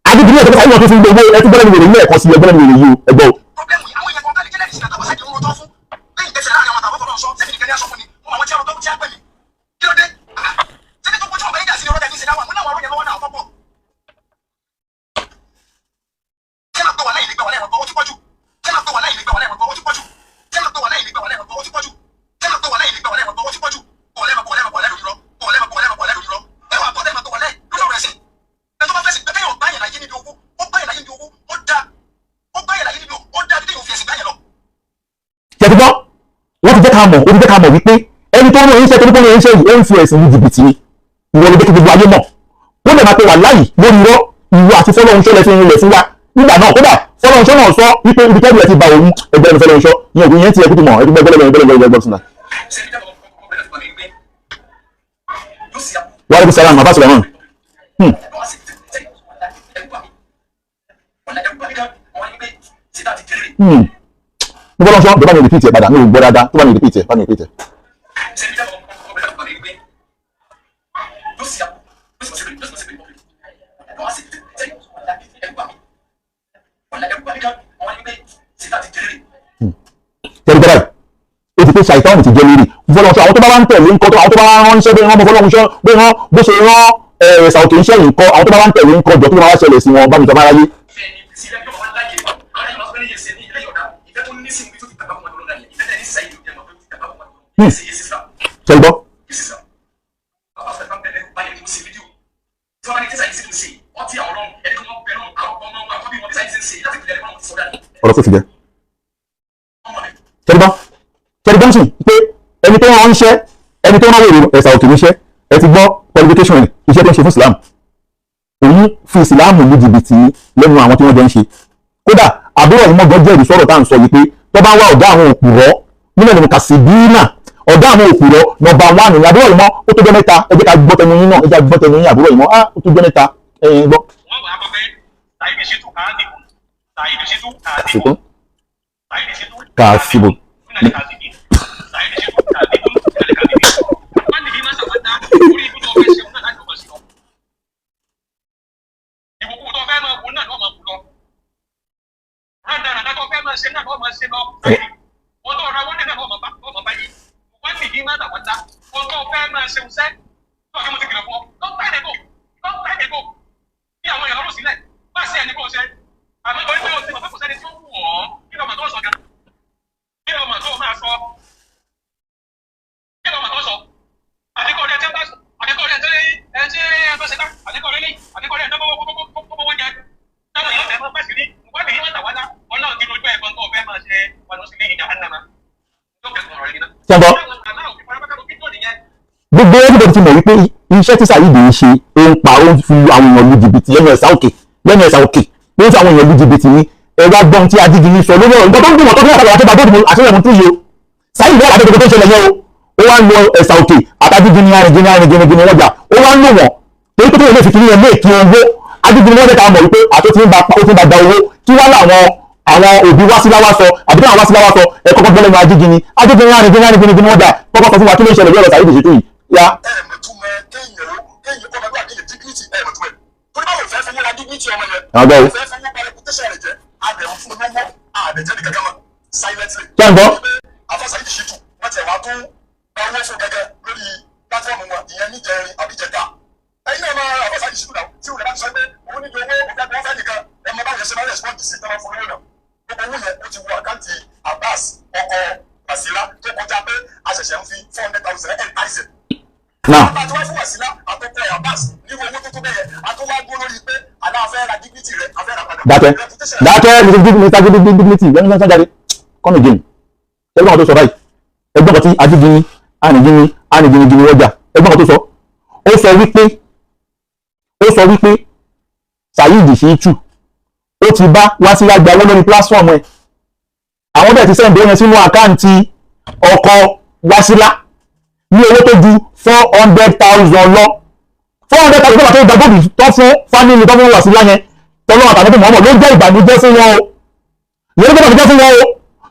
A: Adébíyẹ tó Saheed wọn tó fi gbogbo ẹtú gbọ́dọ̀ ní wèrè ní ẹ̀kọ́ sí ẹgbẹ́ ní wèrè yìí o, ẹgbẹ́ o.
B: Problem yìí, àwọn èèyàn kọ̀ọ̀kan lè jẹ́ lẹ́yìn sinmi àtàwọn sẹ́ẹ̀dì owó tó fún bí nǹkan ṣẹlẹ̀ láàrin àwọn àtàwọn fọlọ́ sọ sẹ́ni nìkan ní aṣọ fún ni mo mọ̀ àwọn tí a rò tó tí a pè mí. Kí ló dé? Ah, sẹ́ni tó gbójú ọ̀bá yín dà sí ni ọ̀rọ̀ dà ní ìṣẹ̀dá wa mo náà ọ̀rọ̀ yẹn lọ́wọ́ náà pọ̀pọ̀. Ṣé máa pé wà láì lè gbà wà lẹ́wọ̀n gbọ́ ó ti pọ̀ jù? Ṣé máa pé wà láì lè gbà wà lẹ́wọ̀n gbọ́ ó ti pọ̀ jù? Ṣé máa pé wà láì lè gbà wà lẹ́wọ̀n gbọ́ ó ti pọ̀ jù? Ṣé máa pé wà láì lè gbà wà lẹ́wọ̀n gbọ́ ó ti pọ̀ jù? Kò wà lẹ́wọ̀n, kò wà lẹ́wọ̀n, kò wà lẹ́wọ̀n lórí rọ, kò wà lẹ́wọ̀n, kò wà lẹ́wọ̀n, kò wà lẹ́wọ̀n lórí rọ. Ẹ wà bọ́tẹ́ máa pé wà láì lórí ọ̀rọ̀ ẹ̀sìn. Ẹni tó bá fẹ́ sí pé kéèyàn gbá yẹn láyé níbi owó, ó gbá yẹn láyé níbi owó, ó dáa. Ó gbá yẹn láyé níbi owó, ó dáa ju kéèyàn fi ẹ̀sìn gbá yẹn lọ.
A: Tẹ̀tí gbọ́, wọ́n ti jẹ́ ká mọ̀, ó ti jẹ́ ká mọ̀ wípé ẹni tó ń rán iṣẹ́ torí pé ó ń rán iṣẹ́ yìí, ó ń fi ẹ̀sìn ní jìbìtì ni. Ìwọ ló jẹ́ kí gbogbo ayé mọ̀. Ó lè máa pe wà láyì lórí irọ́. Ìwọ àti Fọlọ́runṣọ́ lẹ fi rinlẹ̀ fún wa nígbà náà. Kódà Fọlọ́runṣọ́ náà sọ wípé ibi tẹ́lẹ̀ ẹ ti ba òun ẹgbẹ́ ẹni Fọlọ́runṣọ́ ní ògùn yẹn ti ẹkú ti mọ̀ ẹgbẹ́ ẹgbẹ́ ẹgbẹ́ ẹgbẹ́ ẹgbẹ́ sùnà.
B: Sẹ́ni tó
A: Wa alaikum salam, bàbá Sulaiman. Mo Fọlọ́runṣọ́ tó bá mi repeat ẹ̀ padà, mi ò gbọ́ dáadáa. Tó bá mi repeat ẹ̀, bá mi repeat ẹ̀. Tẹ́lẹ̀ báyìí, ó ti pé ṣàìtọ́nù ti jẹ́ lórí fọlọ́nṣọ́. Àwọn tó bá wá ń tẹ̀lé ńkọ́? Àwọn tó bá wá ránṣẹ́ bí wọ́n mọ fọlọ́nṣọ́ bí wọ́n bó ṣe rán ẹ̀ẹ́sà òkè ńṣẹ́ yìí ńkọ́? Àwọn tó bá wá ń tẹ̀lé ńkọ́? Jọ, kí ló máa wá ṣẹlẹ̀ sí wọn? Bá mi sọ fáráyé.
B: Ìfẹ́ ni sílẹ̀ yóò máa láyè ọ̀rẹ́ yìí, máa fẹ́ yẹ sẹ́ni ilé yọ̀dá ìfẹ́ tó ní sí ibi tó ti tàbá fún ọdún náà yẹn, ìfẹ́ tẹ̀ ní sẹ́yìn ló jẹ́ mọ̀ pé ó ti tàbá fún ọdún náà. Yẹ sísá.
A: Ṣe gbọ́?
B: Sísá bàbá fẹ́ fẹ́ bẹ̀rẹ̀ báyìí ní mo ṣe fídíò tí wọ́n bá ní tíṣà yìí sì ń ṣe ọtí àwọn ọlọ́run ẹni tó wọ́n bẹ̀rẹ̀ àwọn ọmọ wọn àkọ́bí wọn tíṣà yìí sì ń ṣe láti ìpìlẹ̀ ẹ̀kọ́ wọn ti sọ̀rọ̀
A: Ọ̀rọ̀ tó ti jẹ́.
B: Ọmọ rẹ̀.
A: Ṣe gbọ́? Ṣe gbọ́ sí pé ẹni tó rán iṣẹ́, ẹni tó rán wèrè ẹ̀sà òkè níṣẹ́, ẹ ti gbọ́ qualification rẹ̀, iṣẹ́ tó ń ṣe fún Islam, òun fi Islam lu jìbìtì lẹ́nu àwọn tí wọ́n jọ ń ṣe. Kódà àbúrò ìmọ̀gán jẹ́rìí sọ̀rọ̀ tá à ń sọ yìí pé tó bá ń wá ọ̀gá àwọn òpùrọ́ nílẹ̀ nínú kàṣíbínà, ọ̀gá àwọn òpùrọ́ number one ní àbúrò ìmọ̀. Ó tó jẹ́ mẹ́ta. Ẹ jẹ́ ká gbọ́ tẹnu yín náà, ẹ jẹ́ ká gbọ́ tẹnu yín, àbúrò ìmọ̀. Á ó tó jẹ́ mẹ́ta, ẹ̀yin gbọ́.
B: Wọ́n wà á bọ́ pé Saheed Shittu kàádìbò, Saheed Shittu kàádìbò.
A: Àsìkò.
B: Saheed Shittu
A: Kàásìbò.
B: Minal kazibin. Saheed Shittu kàádìbò minal kazibin. Wọ́n ní má sàwádà orí ibi tó fẹ́ ṣe òun náà láti ọmọ sí lọ. Ìwòkú tó fẹ́ máa wò náà lọ́ọ́ máa wò lọ. Rádaràdá tó fẹ́ máa ṣe náà lọ́ọ́ máa ṣe lọ. Wọ́n tó ra wọ́n náà lọ́ọ́ máa bá yìí. Wọ́n ní má sàwádà wọ́n tó fẹ́ máa ṣe òṣẹ́ tó ọ̀kẹ́ mo ti kìlọ̀ fún ọ. Long time ago, long time ago. Bí àwọn èèyàn lọ́rùn sílẹ̀, má ṣe ẹni kó ṣe. Àmọ́ torí pé o ti mọ̀ pé kò sẹ́ni tí ó wù ọ́, kí lọ́mọ tó sọ gan? Kí lọ́mọ tó máa sọ? Kí lọ́mọ tó sọ? Àdínkù rẹ̀ tẹ́ bá sọ, àdínkù rẹ̀ tẹ́ ẹ tí ẹ tó ṣe tá, àdínkù rẹ̀ lé, àdínkù rẹ̀ tó bọ́wọ́ jẹ. Táwọn èèyàn fẹ́ máa pẹ̀sì ní, wọ́n ní wọ́n tàwádà, Ọlọ́run ti rojú ẹ̀gbọ́n tó fẹ́ máa ṣe wà lọ sí ní ìjà hánàmá. Yóò kẹ́kọ̀ọ́ ọ̀rọ̀ yìí náà.
A: Ṣé gbọ́? Gbogbo everybody ti mọ̀ wípé iṣẹ́ tí Saheed ń ṣe, ó ń pa, ó ń fi àwọn èèyàn lu jìbìtì lẹ́nu ẹ̀sà òkè, lẹ́nu ẹ̀sà òkè ló ń fi àwọn èèyàn lu jìbìtì ní. Ẹ wá gbọ́n tí Ajígini sọ lórí ọ̀rọ̀ nǹkan tó ń dùn wọ́n tó fi àtàwọn àti bàbá àti ẹ̀mú tó yẹ o. Saheed wà lábẹ́ gbogbo tó ń ṣẹlẹ̀ yẹn o. Ó wá ń lo ẹ̀sà òkè àtàjígini arìngini arìngini wọ́jà, ó wá ń lò wọ́n torí pé tó lè fi kiri yẹn méèkì owó. Ajígini wọ́n jẹ́ ká mọ̀ wípé àti ó ti ń ba, ó ti ń ba gba owó. Kí wá láwọn àwọn òbí wá sọ àbí táwọn wá sọ? Ẹ kọ́kọ́ gbọ́ lẹ́nu Ajígini, Ajígini arìngini arìngini wọ́jà. Kọ́kọ́ sọ fún wa kí ló ń ṣẹlẹ̀ lórí ọ̀rọ̀ Saheed Shittu yìí ya.
B: Ẹ mọ̀túmọ̀ kéèyàn ó kéèyàn kọ́ ọmọdé àdéhùn dignity, ẹ mọ̀túmọ̀ torí báwo fẹ́ fowó ra dignity ọmọ yẹn.
A: Àwọn gbọ́ o.
B: Fẹ́ fowó ba reputation rẹ̀ jẹ́, àbẹ̀wò fún lówó, àbẹ̀jẹ́ ní kankan mọ́ silently.
A: Ṣé ń gbọ́?
B: Afa Saheed Shittu, wọ́n ti wá tún gba owó fún gẹ́gẹ́ lórí platform wọn, ìyẹn níjẹrin àbíjẹta. Ẹ̀yin náà máa afa Saheed Shittu náà tí òun bá ti sọ pé òun níbi owó òfẹ́ wọn fẹ́ nìkan, ẹ mọ báwo yẹn ṣe máa respond sí tẹ́wọ́n fún lówó náà. Gbogbo owó yẹn, ó ti wọ àkáǹtì Abbas ọkọ̀ Wasila tó kọjá pé a ṣẹ̀ṣẹ̀ ń fi 400,000 ẹ̀ ẹ̀
A: Now.
B: Bàbá tí wọ́n fún Wàsílà àtọkọ ẹ̀ Abbas ní owó tó tó bẹ́yẹ, àtọwá dúró lórí pé àlá afẹ́ ra dignity rẹ̀, afẹ́ ra padà.
A: Dákẹ́.
B: Reputation.
A: Dákẹ́, Mr Dignity lẹ́nu sọ́jà jáde. Come again. Ẹgbọ́n kan tó sọ báyìí, ẹgbọ́n kan tí Ajígini arìngini arìnginigini wọ́jà, ẹgbọ́n kan tó sọ. Ó sọ wípé Saheed Shittu ó ti bá Wásílà gba owó lórí platform ẹ̀, àwọn bẹ́ẹ̀ ti send owó yẹn sínú àkáǹtì ọkọ Wásílà ní owó tó ju 400,000 lọ. 400,000 tó bá tó gba góòlù tó fún family tó fún Wásílà yẹn, tọ́lọ́ àtàlẹ́bí mọ́mọ́ ló jẹ́ ìbànújẹ́ fún wọn o. Ìyẹn ló jẹ́ ìbànújẹ́ fún wọn o,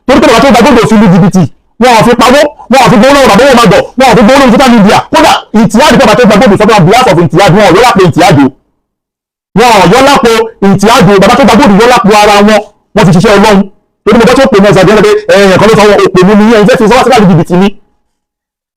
A: torí pé bàbá tó gba góòlù òfin lu jìbìtì, wọn ò fi pawó, wọn ò fi gbowó lọ́wọ́ bàbá wọn máa dọ̀, wọn ò fi gbowó lórí social media. Kódà ìtìyàdì, bàbá tó gba góòlù sọ́dọ̀ behalf of ìtìyàdì, wọn ò yọ lápò ìtìyàdì o, wọn ò yọ lápò ìtìyàdì o. Bàbá tó gba góòlù yọ lápò ara wọn, wọn fi ṣiṣẹ́ Ọlọ́run. Torí mo bá tó pè ní ẹ̀sà ìdíyẹ́n pé ẹ̀yìn kan ló sọ wọn òpè mú mi ní ẹ̀yìn fẹ́ fi sọ́wọ́ síláàdì jìbìtì ni.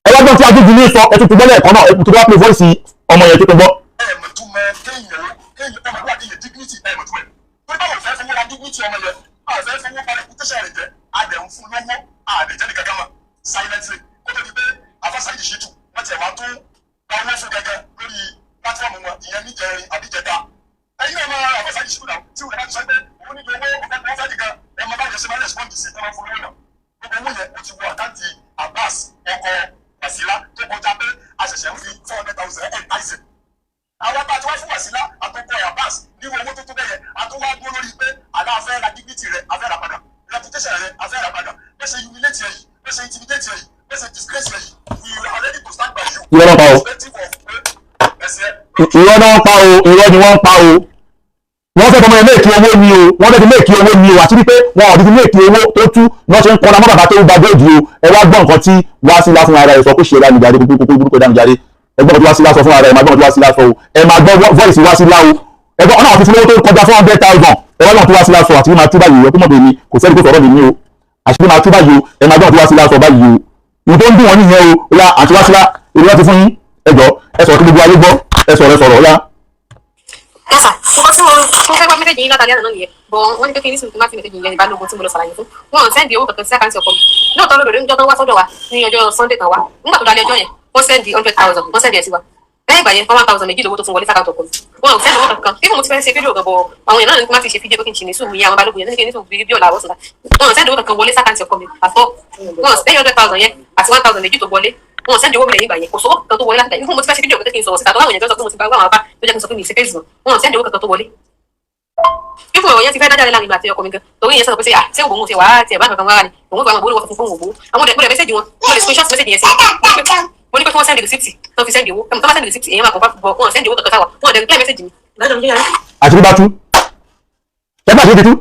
A: Ẹ wá gbọ́n tí Ajígini sọ, ẹ tuntun gbọ́lẹ̀ ẹ̀kọ́ náà, ẹ tuntun wá pé voice ọmọ yẹn tuntun gbọ́.
B: Ẹ mọ̀túmọ̀ kéèyàn ó kéèyàn ọmọdé àdéhùn dignity, ẹ mọ̀túmọ̀ torí báwo fẹ́ fowó ra dignity ọmọ yẹn, àfẹ́ fowó ba reputation rẹ̀ jẹ́, àbẹ̀wò fún lówó, àbẹ̀jẹ́ ní kankan mọ́ silently. Kó tó di pé afa Saheed Shittu, wọ́n ti wá tún gba owó fún gẹ́gẹ́ lórí platform wọn, ìyẹn níjẹrin àbíjẹta. Ẹ̀yin náà máa afa Saheed Shittu náà tí òun bá ti sọ pé òun níbi owó òfẹ́ wọn fẹ́ nìkan, ẹ mọ báwo yẹn ṣe máa respond sí tẹ́wọ́n fún lówó náà. Gbogbo owó yẹn, ó ti wọ àkáǹtì Abbas ọkọ̀ Wasila tó kọjá pé a ṣẹ̀ṣẹ̀ ń fi 400,000 ẹ̀ ẹ̀ àwọn bá a ti wá fún Wàsílà àtọkọ ẹ̀ Abbas ní owó tó tó bẹ́yẹ, àtọwá dúró lórí pé àlá afẹ́ ra dignity rẹ̀, afẹ́ ra padà reputation rẹ̀, afẹ́ ra padà. Bẹ́ẹ̀ ṣe humiliate ẹ̀ yìí, bẹ́ẹ̀ ṣe intimidate ẹ̀ yìí, bẹ́ẹ̀ ṣe disgrace ẹ̀ yìí, we are ready to stand by you.
A: Irọ́ náà pa o.
B: Irrespective of pé ẹsẹ̀.
A: Irọ́ náà ń pa o, irọ́ ni wọ́n ń pa o. Wọ́n fẹ́ fọmọ yẹn make owó ni o, wọ́n fẹ́ fi make owó ni o. Àti wípé wọn ò fi make owó tó tú wọ́n ṣe ń kọ́ra mọ́ bàbá tó ń gba góòdù o. Ẹ wá gbọ́ nǹkan tí Wásílà fún ara ẹ̀ sọ kó ṣe ẹ̀dá nìjáde kúkú kúkú burúkú ẹ̀dá nìjáde. Ẹ gbọ́ nǹkan tí Wásílà sọ fún ara ẹ̀. Máa gbọ́ nǹkan tí Wásílà sọ o. Ẹ máa gbọ́ voice Wásílà o. Ẹ gbọ́ ọ̀nà àti fún owó tó kọjá 400,000. Ẹ wá gbọ́n tí Wásílà sọ àti máa tú báyìí. Ẹ kó mọ̀ bèmi kò sẹ́ni kó sọ̀rọ̀ mi ní o. Àṣírí máa tú báyìí o. Ẹ máa gbọ́n àti Wásílà sọ báyìí o. Ìwọ tó ń dùn wọ́n nìyẹn o. Ó yá, àti Wásílà, èmi wá ti fún yín. Ẹ jọ, ẹ sọ̀rọ̀ kí gbogbo ayé gbọ́. Ẹ sọ̀rọ̀, ẹ sọ̀rọ̀, ó yá.
C: Yes sir, nǹkan tí mo fẹ́ wá message yín látàrí àná náà nìyẹn. Bọ̀ wọ́n ní pé kí ní sùn kí n má fi message yẹn ìbálòpọ̀ tí mo lọ ṣàlàyé fún. Wọ́n ò send owó kankan sí account ọkọ mi. Lóòótọ́ lódodo, níjọ́ tó wá sọ́dọ̀ wa ní ọjọ́ Sunday kan wá. Nígbà tó dalẹ́ ọjọ́ yẹn, wọ́n send 100,000, wọ́n send ẹ̀ sí wa. Lẹ́yìn ìgbà yẹn, 1,000 méjì lówó tó tún wọlé sí account ọkọ mi. Wọ́n ò send owó kankan. Even mo ti fẹ́ ṣe fídíò gan bọ̀, àwọn èèyàn náà ní kí n má ti ṣe fídíò, pé kí n ṣì ní sùúrù yẹn, àwọn balógun yẹn ní kí n ní sùúrù bí ọ̀la àwọ̀sùn. Wọ́n ò send owó kankan wọlé sí account ọkọ mi. Àtọ́ wọ́n lẹ́yìn 100,000 yẹn àti 1,000 méjì tó wọlé, wọn ò send owó mi lẹ́yìn ìgbà yẹn. Kò sówó kankan tó wọlé láti ìgbà yẹn. Mo ti fẹ́ ṣe fídíò pé kí n sọ̀rọ̀ síta tó láwọn èèyàn tó sọ pé mo ti gba àwọn apá tó jẹ́ kí n sọ pé mi ì ṣe Facebook. Wọn ò send owó kankan tó wọlé. Fífún ọ̀rọ̀ yẹn ti fẹ́ dájà láàrin ìgbà àti ọkọ mi gan, torí ìyẹn sọ pé ṣé òun ṣe wàá tiẹ̀ bá kankan wá ni òun tó àwọn òbó fún fún òbó àwọn ọdẹ gbọ́dọ̀ message wọn. Mo lè screenshot message yẹn sí. Mo ní pé kí wọ́n send receipt tó fi send owó. Tó bá send receipt, èèyàn máa kọ̀ bọ̀. Wọ́n send owó kankan sáwà. Wọ́n dẹ̀ reply message mi.
A: Àṣírí bá tú. Ẹgbẹ́ àṣírí ti tú.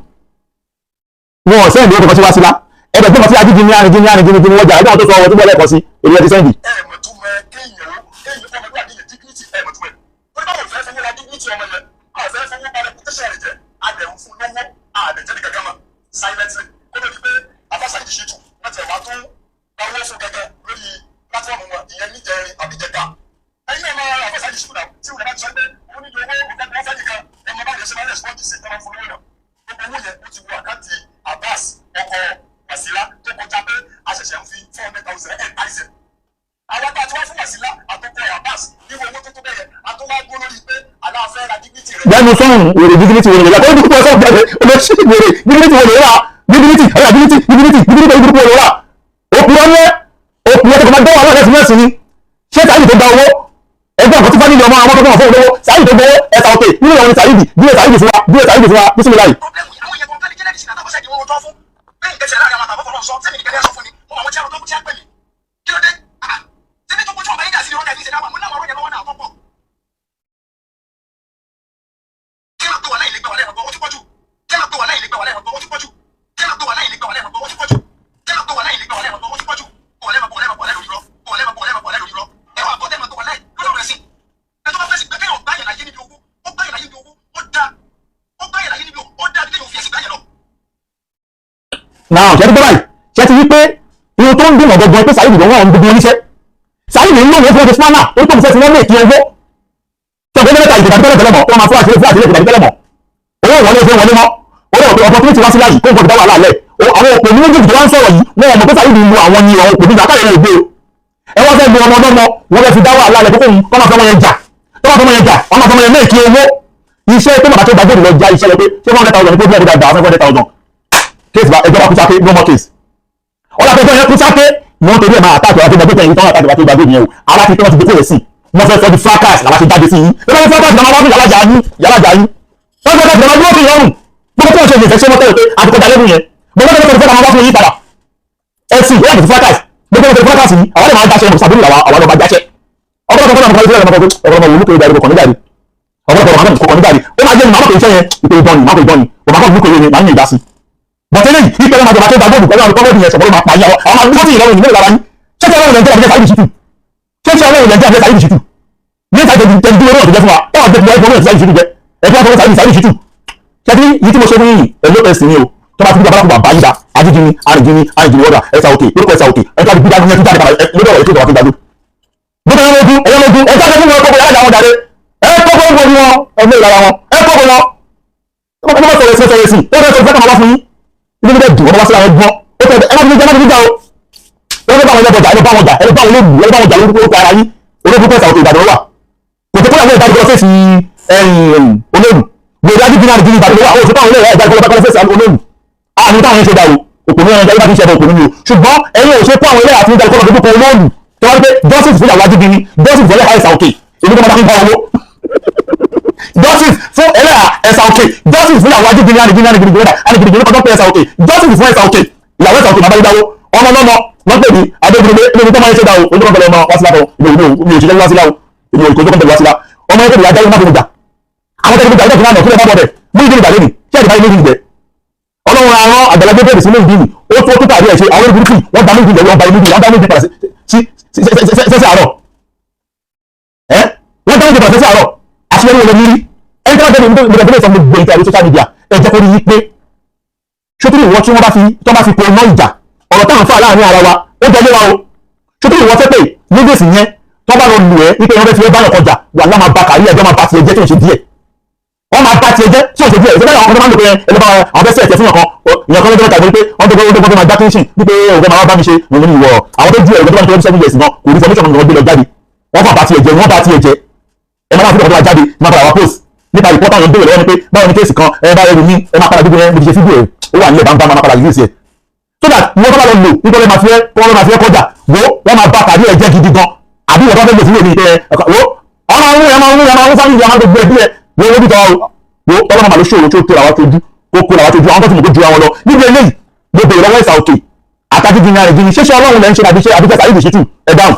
A: Wọn ò send owó kankan sí Wásílà. Ẹgbẹ́ tó kàn sí ajíjí ní àrùn jíní àrùn jíní jíní wọ́n jà. Ẹgbẹ́ àwọn tó sọ ọwọ́ tó bọ́ lẹ́ẹ̀kan sí èyí ẹ ti send.
B: Ẹ mọ̀ tún mẹ kéèyàn ó kéèyàn ọmọlúwàbí yẹn, dignity, ẹ mọ̀ tún mẹ. Ó ní báwo fẹ́ fowó ra dignity ọmọ yẹn, a fẹ́ fowó ba reputation rẹ̀ jẹ́, a dẹ̀ ń fún lówó, a dẹ̀ jẹ́ ní kankan mọ̀ silently kó ló di pé afásàyè ṣètò wọ́n ti ẹ̀ wá tún dáwọ́ fún gẹ́gẹ́ lórí platform wọn ìyẹn níjẹrin àbíjẹta. Ẹ̀yin náà máa afásàyè ṣètò náà tí wọ́n bá ti sọ pé òun nílò owó, òun fẹ́ fẹ́ nìkan, ẹ̀ mọ báyìí ṣe máa ń respond sí tọ́lá fún lówó náà. Gbogbo owó yẹn, ó ti wọ account Abbas ọkọ Wasila tó kọjá pé a ṣẹ̀ṣẹ̀ ń fi 400,000 ẹ̀ táìsẹ̀. Àwọn bá a ti wá fún Wasila àtọkọ Abbas nínú owó tó tó bẹ́yẹ, àtọwá gbó lórí pé aláàfẹ́ ra dignity rẹ̀.
A: Gbẹnu sọ́hùn wèrè. Dignity wèrè lọ́la ó dúpọ̀ sọ́hùn jáde olóṣì wèrè. Dignity wèrè rà, dignity ọ̀yà, dignity, dignity, dignity burúkú wèrè rà. Òpùrọ̀ ní ẹ́, òpùrọ̀ tó kọ́ máa dánwò àwọn ẹ̀sìn mẹ́sìn ni. Ṣé Saheed tó gba owó ẹgbẹ́ àkọ́tí family ọmọ àwọn tó kọ́ fún olówó, Saheed tó gbowó ẹ̀sà òkè nínú ìyàwó ni Saheed bí Saheed fún wa, bí Saheed fún wa bísímìláì.
B: Problem yìí, àwọn èèyàn kan tẹ́lẹ̀ jẹ́lẹ́dì sí náà ṣẹ́gi wọn rojọ́ fún bẹ́ẹ̀ ìkẹsẹ̀ láàrin àwọn àtàwọn fọlọ́ sọ sẹ́mi nìkan ní aṣọ fún ni mo àwọn tí a rojọ́ fún tí a pè mí. Kí ló dé? Ah, sẹ́mi tó kojú ọ̀bá yín dà sí ni wọ́n dà ní ìṣẹ̀dá wa mo láwọn ọ̀rọ̀ yẹn lọ́wọ́ náà tó pọ̀. Kí ló tó wà láì lè gbà wà lẹ́yìn ọgbọ́n, ó ti pọ̀ jù. Kí ló tó wà láì lè gbà wà lẹ́yìn ọgbọ́n, ó ti pọ̀ jù. Kí ló tó wà láì lè gbà wà lẹ́yìn ọgbọ́n, ó ti pọ̀ jù. Kí ló tó wà láì lè gbà wà lẹ́yìn ọgbọ́n, ó ti pọ̀ jù. Wà lẹ́yìn ọgbọ́n, wà lẹ́yìn ọgbọ́n, wà lẹ́yìn ọgbọ́n, wà lẹ́yìn ọgbọ́n, wà lẹ́yìn ọgbọ́n. Ẹ wà bọ́ tẹ́ máa tó wà láì lórí ọ̀rọ̀ ẹ̀sìn. Ẹ tó bá fẹ́ sí pé kéèyàn gbá yẹn láyé níbi owó, ó gbá yẹn láyé níbi owó, ó dáa. Ó gbá yẹn láyé níbi owó, ó dáa bí kéèyàn fi ẹ̀sìn gbá yẹn lọ.
A: Náà ṣe ti gbọ́ báyìí? Ṣe ti rí pé irun tó ń dùn ọ̀gọ̀gọ̀ pé Saheed lọ́wọ́ àwọn gbogbo oníṣẹ́ Saheed ń lò wọ́n fún ọdún spanner ó tó ń fẹ́ fi wọ́n mèkì owó tí ọ̀gbẹ́ mẹ́ta ìjọba tẹ́lẹ̀ tẹ́lẹ̀ mọ̀. Wọ́n máa fún àṣírí fún àṣírí ìjọba tẹ́lẹ̀ mọ̀. Owó ìwọlé fún wọlé mọ́. Ó dẹ̀ opportunity wá sí láyìí kó gbọdọ̀ dá wàhálà lẹ̀. Àwọn òpè ní méjèèjì tó wá ń sọ̀rọ̀ yìí, wọn ò mọ̀ pé Saheed ń lo àwọn ni àwọn òpè nígbà káyọ̀ lè gbé o. Ẹ wọ́n fẹ́ lu ọmọ ọlọ́mọ, wọ́n fẹ́ fi dá wàhálà lẹ̀ kókó kọ́ máa fẹ́ wọn yẹn jà, tó máa fẹ́ wọn yẹn jà, wọ́n máa fẹ́ wọn yẹn méèkì owó. Iṣẹ́ tó bàbá tó gbàgbé lọ já iṣẹ́ lọ pé ṣé 400,000 ní problem dàgbà, 500,000 case bá ẹjọ́ bá kú sáké, no more case. Ọlá pẹ̀lú ẹ̀yẹ kú sáké ni wọ́n torí ẹ̀ máa àtàkì àti gbàgbé tẹ̀yìn tán àtàkì àti gbàgbé yẹn o. Ara ti tẹ́ wọ́n ti dókòwò sí, wọ́n fẹ́ sọ di fracas làwọn ti jáde sí yín lọ́wọ́. Fracas làwọn wá fún yàlájà yín, yàlájà yín wọ́n fẹ́ fracas làwọn dúró sí lọ́rùn. Gbogbo tí wọ́n ṣe ìfẹ́ ṣé wọ́n tẹ̀lé pé àtikọjá lẹ́nu yẹn. Gbogbo tí wọ́n fẹ́ làwọn wá fún yín padà ẹ̀sìn wọ́n yàtọ̀ sí fracas. Gbogbo tí wọ́n fracas yìí, àwọn lè máa dáṣẹ́ mọ̀ sàbúrò làwọn àwọn ọba dáṣẹ́. Ọ̀pọ̀lọpọ̀ ọ̀pọ̀lọpọ̀ ọ̀pọ̀lọpọ̀ ọ̀pọ̀lọpọ̀ olùkọ́ ìdarí kọ̀ọ̀kan nígbàdí ọ̀pọ̀lọpọ̀ ọ̀pọ̀lọpọ̀ kọ̀ọ̀kan nígbàdí ó máa jẹ́ ní màmá kò iṣẹ́ yẹn ìpè ìbọn ni màmá kò ìbọn ni bàbá kò olùkọ́ ìyẹn màá ń yìn dá sí. Bọ̀tẹ́lẹ̀ yìí ìpẹ́lẹ́ máa jọba tó gba góòlù pẹ̀lú àwọn kọ́mọ́dì yẹn sọ̀rọ̀ máa pa yàwó àwọn àdúgbò tí ìlọrin ìlú ìlara yín. Ṣé tí ọlọ́run lẹ́jọ́ àbíjẹ́ Saheed Shittu? Ṣé tí ọlọ́run lẹ́jọ́ àbíjẹ́ Saheed Shittu? Ní ìta ìtẹ̀jú tẹ̀jú lórí ọ̀tún jẹ́ fún wa ẹ̀ wà tẹ̀jú lórí ọ̀tún Saheed Shittu jẹ́ ẹ̀ fún wa Saheed Shittu. Ṣé tí yìí tí mo ṣe fún yìí ẹ̀ ló ẹ̀sìn ni o tó bá ti bí babaláko bàbá yìí dá ajíjìní arìnjìní arìnjìní wọ́dà ẹ̀sà òkè lórúkọ ẹ̀sà òkè ẹ̀ka bí dájú yẹn tó jáde padà lórí ọ̀rọ̀ ètò ìjọba tó gbàdú. Gbogbo ẹ̀yọ́ lógún, ẹ̀yọ́ lógún, ẹ̀ jáde fún wọn kọ́kọ́ yàrá àwọn dàdé ẹ̀ kọ́kọ́ gbogbo wọn ẹ̀mí ìlara wọn ẹ̀ kọ́kọ́ wọn. Ọmọ sọ̀rọ̀ sí sọ̀rọ̀ sí ó fẹ́ sọ̀rọ̀ fẹ́ kàn wá fún yín ibi tó dùn ọmọ wá sí àwọn gbọ́n ó tẹ ẹ má fi jẹ́ má fi jà o. Ẹ bá wọn jà, ẹ bá wọn jà, ẹ bá wọn lóògùn, ẹ bá wọn jà lórúkọ ara yín. Olóògùn pẹ̀sà òkè Ìbàdàn wà kò tó kọ́lá ìdájọ́ fèsì olóògùn gbèrè ajínigbé náà ní Ìbàdàn wà ó tó káwọn olóògùn ìdájọ́ kọ́lá fèsì olóògùn àmì táwọn ń ṣe dàrú òpó ní ẹ̀yìn bá ti ṣe ẹ̀bọ̀ òpó nínú o. Ṣùgbọ́n ẹ̀yin ò ṣe kó àwọn ilé àti ìdájọ́ kọ́lá fèsì olóògùn tó wá pé justice fún ìyàwó ajínigbé, justice fún ẹlẹ́hà ẹ̀sà òkè, èmi tó máa dákún bá owó justice fún ẹlẹ́hà ẹ̀sà òkè, justice fún ìyàwó ajínigbé arìnrìn arìnrìn arìnrìn kọjọ́ pé ẹ̀sà òkè, justice fún ẹ̀sà òkè, ìyàwó ẹ̀sà òkè bàbá yín dáwó ọmọ lọ́mọ wọ́n pè ní adébúrúgbé níbi tó máa ń ṣe dáwó ojú kan pẹ̀lú ọmọ wásílá kan ìlú òṣìṣẹ́ wásílá o ìlú òṣìṣẹ́ kan pẹ̀lú wásílá ọmọ ẹgbẹ́ ìyá jáwé má fi jà àwọn tẹ́lẹ̀ gbàgbé náà kí lè bá bọ̀ bẹ̀ mú ìdí ìgbàlẹ́ ni ṣé ìdí báyìí ìgbẹ́ ọlọ́run arán àgbàlagbé bẹ̀rẹ̀ sí méjì ó tó tó tàbí ẹ̀ ṣe àwọn olùkí wọ́n dá méjì wọ́n ba inú wọ́n dá méjì padà sí sẹ́sẹ́ àárọ̀ ẹ́ wọ́n dá méjì padà sẹ́sẹ́ àárọ̀. Àṣeyọrí wọlé nírí ẹni tí wọ́n tẹ́lẹ̀ nígbà tó lè sọ gbogbo ìtàrí social media ẹ jẹ́ kó rí yí pé ṣótúrì ìwọ tí wọ́n bá fi tó bá fi pe iná ìjà Ọ̀rọ̀ táwọn fà láàrin ara wa ó jẹ́ léwa o. Ṣé tó ìwọ fẹ́ pé nígbèsì yẹn tó bá lọ lù ẹ́ wípé wọ́n fẹ́ fi ẹ́ báyọ̀ kọjá wà lá, máa ba kàrí ẹjọ́, máa ba tiẹ̀ jẹ́ tí ò ṣe díẹ̀, wọ́n máa bá tiẹ̀ jẹ́ tí ò ṣe díẹ̀. Ìṣẹ́lẹ̀ àwọn kan tó máa ń lò pé ẹni bá àwọn fẹ́ sẹ̀tẹ̀ fún yàn kan, ìyàn kan lọ́jọ́ tàbí pé wọ́n tó gbọ́ tó máa gbá kíńsìn wípé òun fẹ́ máa bá mi ṣe òun ní ìwọ̀ àwọn tó ju ẹ̀rọ tó bá ń tó 7 years gan kò ní information kan gbé lọ jáde. Wọ́n fà bá tiẹ̀ jẹ́, wọ́n bá tiẹ̀ jẹ́. Ẹ máa fi ọ̀dọ́ wa jáde, máa padà wá post nípa reporter yẹn, béèrè lọ́wọ́ ni pé báwo ni case kan ẹ bá ẹrù mi, ẹ máa padà gbígbé yẹn. Mo ti ṣe fídíò ẹ, ó wà nílẹ̀ bá ń bá máa padà release ẹ so that wọ́n tó bá lọ lò nítorí máa fi ẹ́ kọ́ máa fi ẹ́ kọjá wo, wọ́n máa bá kàrí ẹ jẹ́ gidi gan. Àbí ìwọ́n tó fẹ́ lò sílé mi pé wo ọmọ àwọn ẹ̀ máa ń ẹ̀ máa ń family ẹ̀ máa ń gbogbo ẹbí ẹ wo wo bí tọ́ wo ọlọ́mọ màlúù ṣòro tó tó làwọn tójú kó kó làwọn tójú àwọn tó ti mọ̀ kó ju àwọn lọ níbi eléyìí. Mo bèrè lọ́wọ́ ìsà òkè àtàkìjì ní àrèjì ní ṣéṣe Ọlọ́run lẹ́ ń ṣe àbí ṣe àbí tẹ̀sán ìdìṣẹ́tù ẹ dáhùn.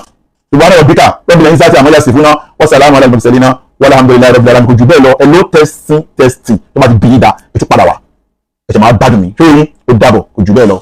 A: Ìwà náà bíkà rẹ́bìlẹ̀ ń sáà tí àmọ́lẹ̀ sí fúnná wọ́n sàlámù alẹ́ mọ̀sálínà wàlá alhamdulilayi rabbil alamin. Kò jù bẹ́ẹ̀ lọ. Ẹ ló testing testing tó bá ti bí yín da, ẹ tún padà wá, ẹ ṣe máa gbádùn mi ṣé yín. Ó dàbọ̀, kò jù bẹ́ẹ̀ lọ.